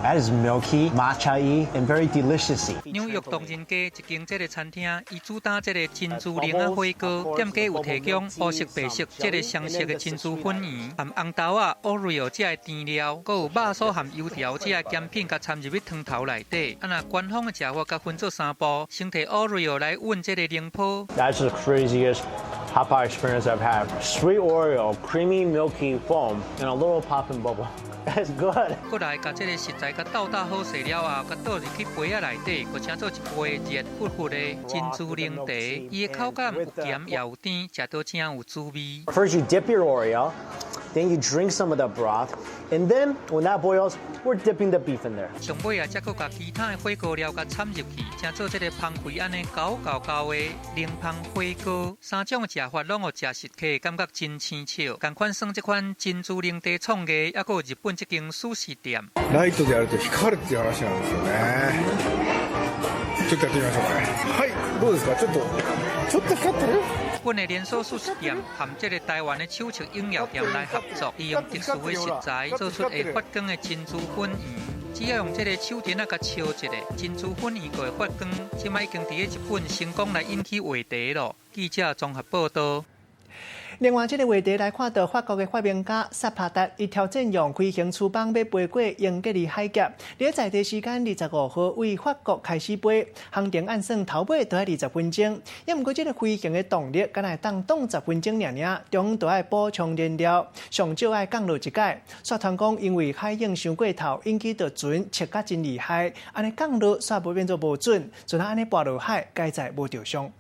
that is milky, matcha-y, and very delicious. 紐約唐人街一間這个餐廳，伊主打這个珍珠奶仔火鍋，店家有提供烏色、白色這个雙色的珍珠粉圓，含紅豆仔、Oreo 這个甜料，閣有肉酥含油條這个鹹品，共摻入去湯頭內底。啊，若官方的食法，共分做三步，先提 Oreo 來勻這个奶泡。 That's the craziest hot pot experience I've had. Sweet Oreo, creamy milky foam, and a little popping bubble. That's good. 過來，共這个食材共鬥打好勢了後，共倒入去杯仔內底，閣請做一杯熱乎乎的珍珠奶茶。伊的口感有鹹也有甜，食到真有滋味。 First, you dip your Oreo, then you drink some of the broth, and then when that boils, we're dipping the beef in there. 上尾啊，才閣共其他的火鍋料共摻入去，請做這个芳氣按呢厚厚厚的奶芳火鍋。三種食法攏予食食客感覺真生巧。仝款算這款珍珠奶茶創意，猶閣有日本這間壽司店。ライトでやると光るっていう話なんですよね。ちょっとやってみましょうかね。はい、どうですか？ちょっとちょっと光ってる？日本的連鎖壽司店和這个台灣的手作飲料店來合作，利用特殊的食材做出會發光的珍珠粉圓。只要用這个手電仔共燒一下，珍珠粉圓就會發光。這擺已經佇咧日本成功來引起話題囉。記者綜合報導。另外，這个话题来看到法国的发明家萨帕达，伊挑战用飞行翅膀欲飞过英吉利海峡。伫在地时间25号，为法国开始飞，航程按算头尾都爱20分钟。也毋过，这个飞行的动力，敢若会当挡十分钟尔尔，中途爱补充燃料，上少爱降落一摆。煞传讲，因为海涌伤过头，引起著船切甲真厉害，按呢降落煞无变做无准，就若按呢跋落海，佳哉无著伤。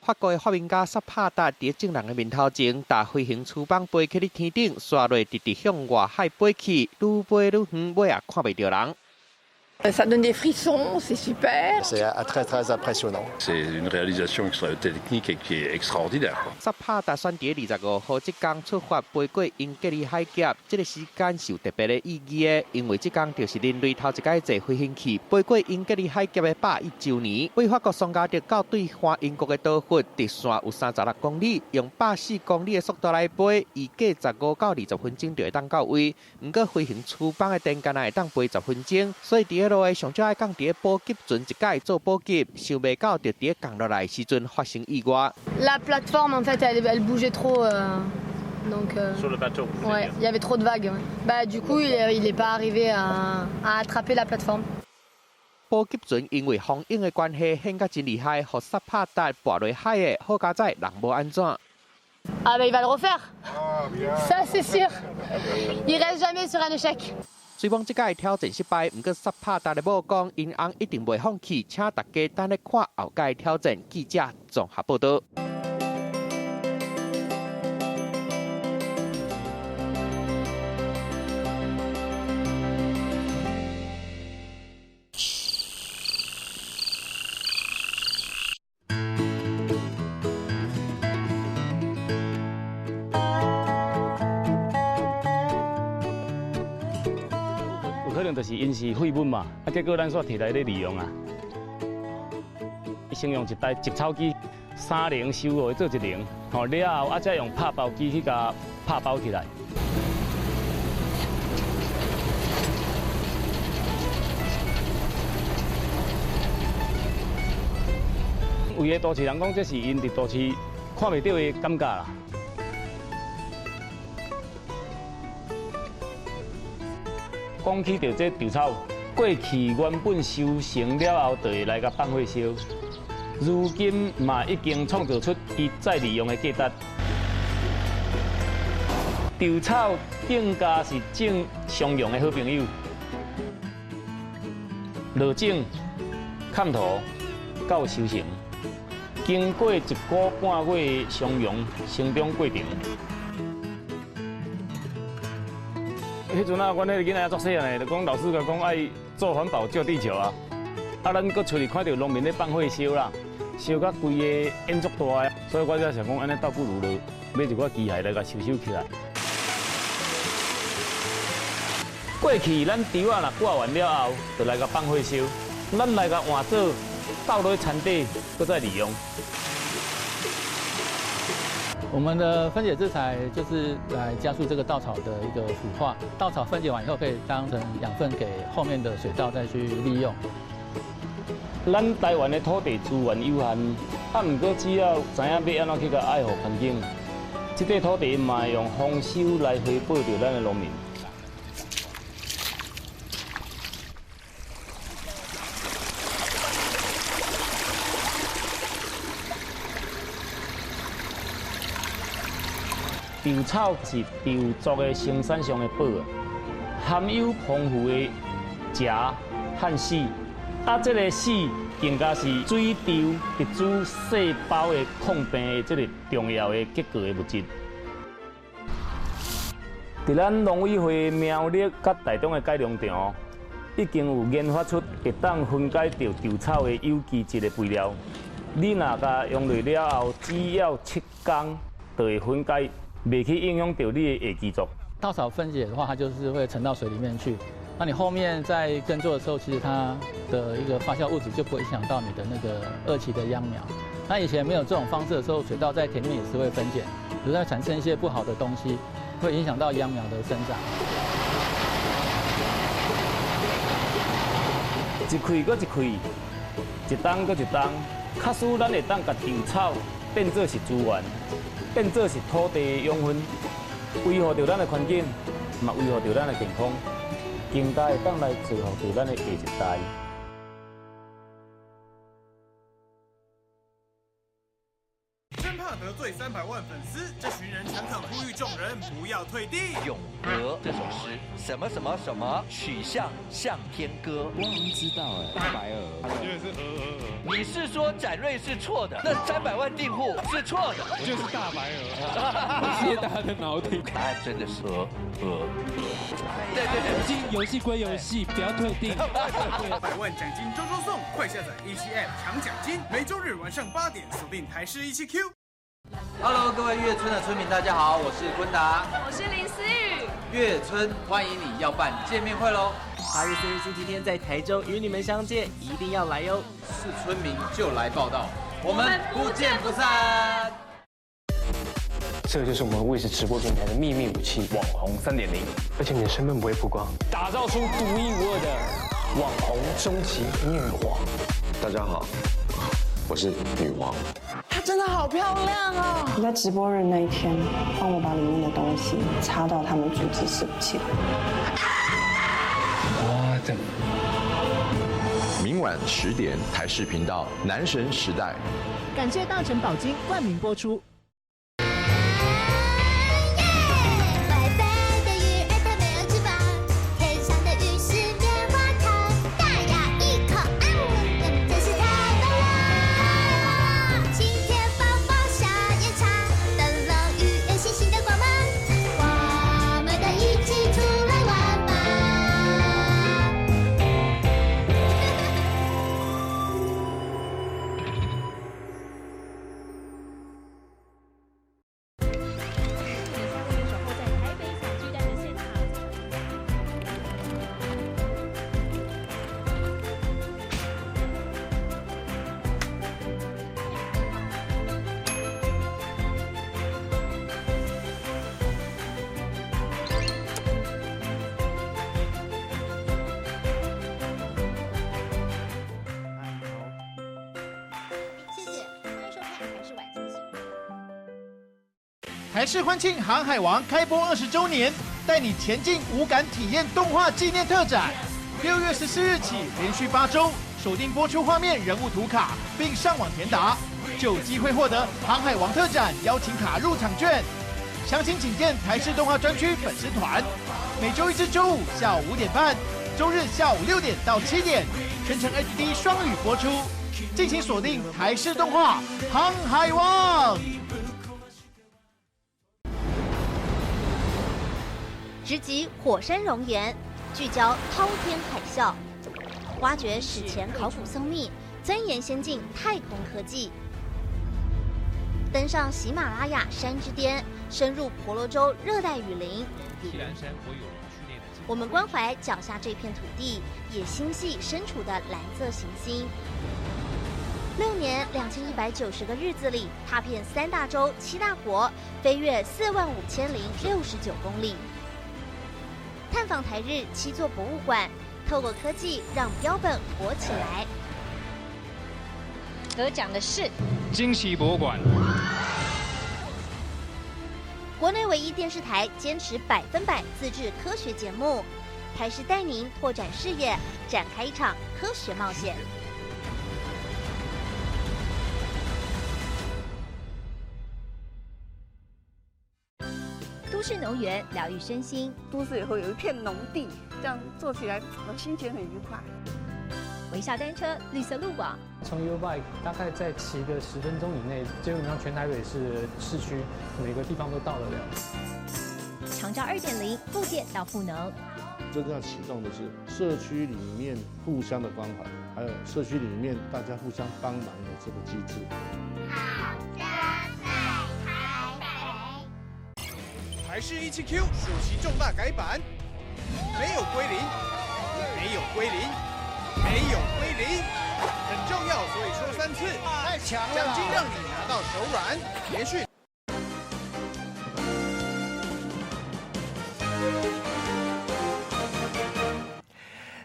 法国的发明家萨帕达伫众人的面头前，踏飞行翅膀飞去咧天顶，煞落直直向外海飞去，愈飞愈远，尾也看袂著人。 Ça donne des frissons, c'est super. C'est très très impressionnant. C'est une réalisation technique qui est extraordinaire. 萨帕达选伫25号这工出发飞过英吉利海峡，这个时间是有特别的意义的，因为这工就是人类头一摆坐飞行器飞过英吉利海峡的101周年。为法国桑加德到对岸英国的岛屿，直线有36公里，用104公里的速度来飞，预计15到20分钟就会当到位。毋过飞行翅膀的电干焦会当飞十分钟，所以伫咧路的上少爱降伫补给船一摆做补给，想袂到就伫降落来时阵发生意外。 La plateforme en fait elle elle bougeait trop donc Sur le bateau. Ouais, il y avait trop de vagues. Bah du coup il est pas arrivé à attraper la plateforme. 补给船因为风涌的关系，掀甲真厉害，予萨帕达跋落海的，好佳哉人无按怎。 Ah bah il va le refaire. Ça c'est sûr. Il reste jamais sur un échec. 虽讲这届挑战失败，毋过萨帕达的某讲，𪜶翁一定袂放弃，请大家等咧看后届挑战。记者综合报道。有可能就是𪜶是废物嘛，啊，结果咱煞提来咧利用啊。先用一台植草机，三轮收予伊做一轮，吼了后啊，再用拍包机去共拍包起来。为个都市人讲，这是𪜶伫都市看袂著的感觉啦。讲起著这稻草，过去原本收成了后，就会来共放火烧。如今嘛已经创造出伊再利用的价值。稻草更加是种松茸的好朋友。落种、砍土到收成，经过一个半月的松茸成长过程。彼阵啊，阮彼个囡仔足细汉的，就讲老师共讲爱做环保救地球啊。啊，咱阁出去看著农民咧放火烧啦，烧甲规个烟足大的，所以我才想讲，按呢倒不如就买一寡机械来共收收起来。过去咱稻仔若割完了后，就来共放火烧，咱来共换做倒落去田底，阁再利用。我们的分解资材就是来加速这个稻草的一个腐化，稻草分解完以后可以当成养分给后面的水稻再去利用。咱台湾的土地资源有限，啊，毋过只要知影欲按怎去共爱护环境，这块土地嘛会用丰收来回报著咱的农民。稻草是稻作的生产上的宝啊，含有丰富的钾和硒，啊，这个硒更加是水稻植株细胞的抗病的这个重要的结构的物质。伫咱农委会苗栗佮台中的改良场，已经有研发出会当分解著稻草的有机质的肥料。你若共用落了后，只要7天就会分解。袂去影响著你的下基作。稻草分解的话，它就是会沉到水里面去。那你后面在耕作的时候，其实它的一个发酵物质就不会影响到你的那个二期的秧苗。那以前没有这种方式的时候，水稻在田里面也是会分解，比如说产生一些不好的东西，会影响到秧苗的生长。一开阁一开，一冬阁一冬，假使咱會當共稻草變做是資源，變做是土地的養分，維護著咱的環境，嘛維護著咱的健康，更加會當來造福著咱的下一代。真怕得罪300萬粉絲，這群人誠懇呼籲眾人不要退訂。《詠鵝》這首詩，什麼什麼什麼曲項向天歌。我好像知道哎，大白鵝。就是鵝鵝鵝。你是說展瑞是錯的？那300萬訂戶是錯的？就是大白鵝。謝謝大家的腦洞。答案真的是鵝鵝鵝。對對對，遊戲歸遊戲，不要退訂。百萬獎金週週送，快下載17 App 搶獎金，每週日晚上8點鎖定台視17 Q。 Hello，各位月村的村民，大家好，我是坤達，我是林思雨。月村歡迎你要辦見面會嘍！ 8月4日星期天在台中與你們相見，一定要來喲！是村民就來報到，我們不見不散。這就是我們衛視直播平台的秘密武器——網紅3.0，而且你的身份不會曝光，打造出獨一無二的網紅終極女王。大家好，我是女王。她真的好漂亮啊！你在直播日那一天，幫我把裡面的東西擦到他們阻止吃不起來。哇，這！明晚10點，台視頻道《男神時代》。感謝大成寶金冠名播出。台視歡慶《航海王》開播20週年，帶你前進五感體驗動畫紀念特展。6月14日起，連續8週鎖定播出畫面人物圖卡，並上網填答，就有機會獲得《航海王》特展邀請卡入場券。詳情請見台視動畫專區粉絲團。每週一至週五下午5點半，週日下午6點到7點，全程 HD 雙語播出。敬請鎖定台視動畫《航海王》。直擊火山熔岩，聚焦滔天海嘯，挖掘史前考古僧秘，鑽研先進太空科技，登上喜馬拉雅山之巔，深入婆羅洲熱帶雨林。我們關懷腳下這片土地，也心繫身處的藍色行星。6年2190個日子裡，踏遍3大洲7大國，飛越45069公里。探訪台日7座博物館，透過科技讓標本活起來。得獎的是驚奇博物館。國內唯一電視台堅持100%自製科學節目，台視帶您拓展視野，展開一場科學冒險。都市農園療癒身心，都市以後有一片農地，這樣做起來我心情很愉快。微笑單車，綠色路網。從 YouBike 大概在騎個10分鐘以內，基本上全台北市市區每個地方都到得了。長照2.0，復健到賦能。真正要啟動的是社區裡面互相的關懷，還有社區裡面大家互相幫忙的這個機制。好的，在台北。台視17 Q 暑期重大改版，沒有歸零，沒有歸零，沒有歸零，很重要，所以說3次。太強了！獎金讓你拿到手軟，連續。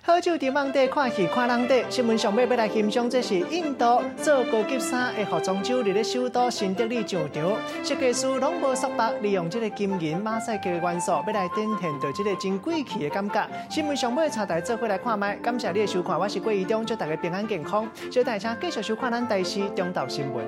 好，酒伫网底看戏看人底，新闻上尾欲来欣赏，这是印度做高级衫的服装周，伫咧首都新德里上场。设计师拢无束缚，利用这个金银马赛克的元素，欲来展现著这个真贵气的感觉。新闻上尾带大家做伙来看觅，感谢你的收看，我是郭怡中，祝大家平安健康。小等下，请继续收看咱台视中昼新闻。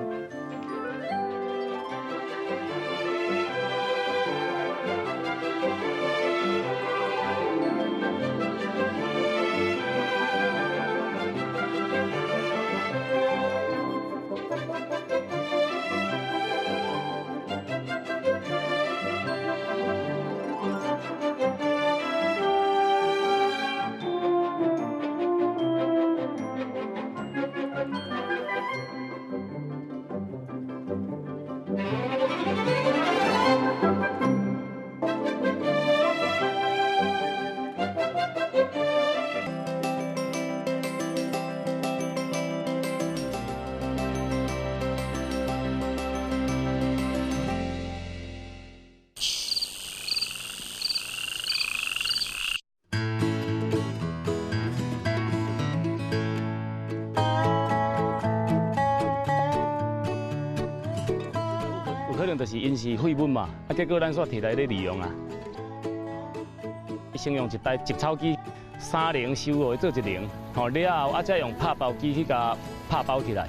就是𪜶是废物嘛，啊，结果咱煞提来咧利用啊。先用一台植草机，三轮收予伊做一轮，吼了后啊，再用拍包机去共拍包起来。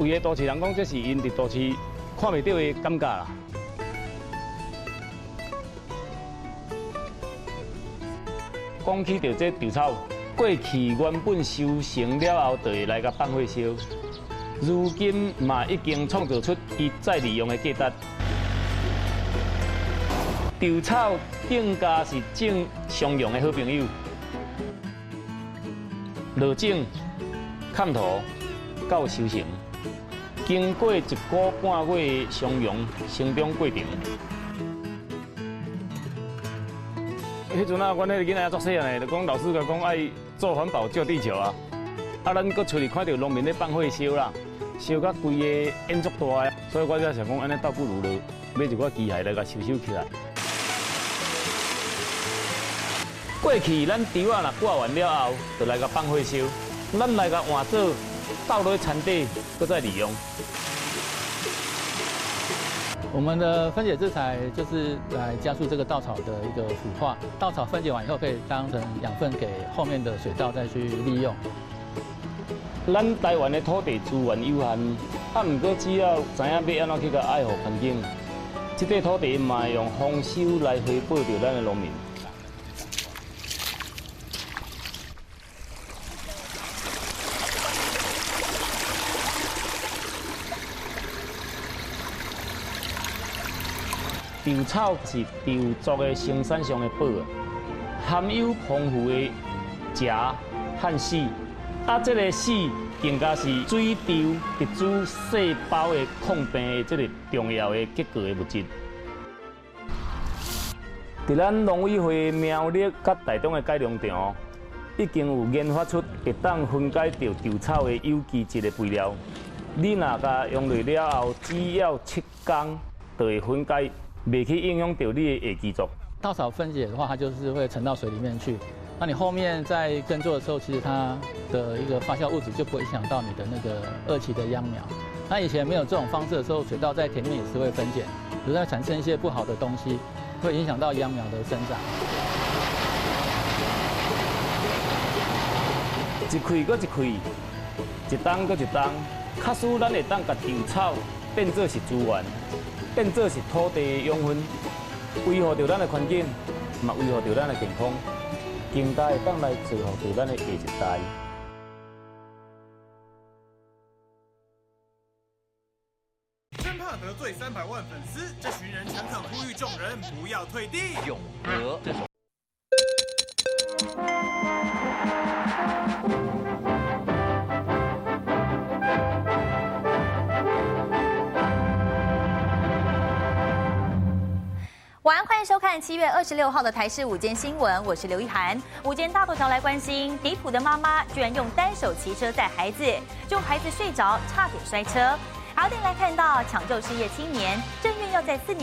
为个都市人讲，这是𪜶伫都市看袂著的感觉啦。讲起著这稻草，过去原本收成了后，就会来共放火烧。如今嘛已经创造出伊再利用的价值。稻草更加是种松茸的好朋友。落种、砍土到收成，经过一个半月的松茸成长过程。彼阵啊，阮彼个囡仔足细汉的，就讲老师共讲爱做环保救地球啊。啊，咱阁出去看著农民咧放火烧啦，烧甲规个烟足大的，所以我才想讲，按呢倒不如就买一寡机械来共收收起来。过去咱稻仔若割完了后，就来共放火烧，咱来共换做倒落去田底，阁再利用。我们的分解制材就是来加速这个稻草的一个腐化，稻草分解完以后可以当成养分给后面的水稻再去利用。咱台湾的土地资源有限，啊，毋过只要知影欲按怎去共爱护环境，这块土地嘛会用丰收来回报著咱的农民。稻草是稻作的生产上的宝，含有丰富的钾和硒，啊，这个硒更加是水稻植株细胞的抗病的这个重要的结构的物质。伫咱农委会苗栗佮台中的改良场，已经有研发出会当分解著稻草的有机质的肥料。你若共用落了后，只要7工就会分解。袂去影响到你的下基作。稻草分解的话，它就是会沉到水里面去。那你后面在耕作的时候，其实它的一个发酵物质就不会影响到你的那个二期的秧苗。那以前没有这种方式的时候，水稻在田里面也是会分解，比如会产生一些不好的东西，会影响到秧苗的生长。一开阁一开，一冬阁一冬，假使咱会当共稻草变做是资源。变做是土地的养分，维护著咱的环境，嘛维护著咱的健康，更加会当来造福著咱的下一代。真怕得罪300万粉丝，这群人诚恳呼吁众人不要退订。永和这首。晚安，欢迎收看7月26号的台视午间新闻，我是刘一涵。午间大头条来关心，离谱的妈妈居然用单手骑车载孩子，就孩子睡着，差点摔车。好，好，来看到抢救失业青年，政院要在4年。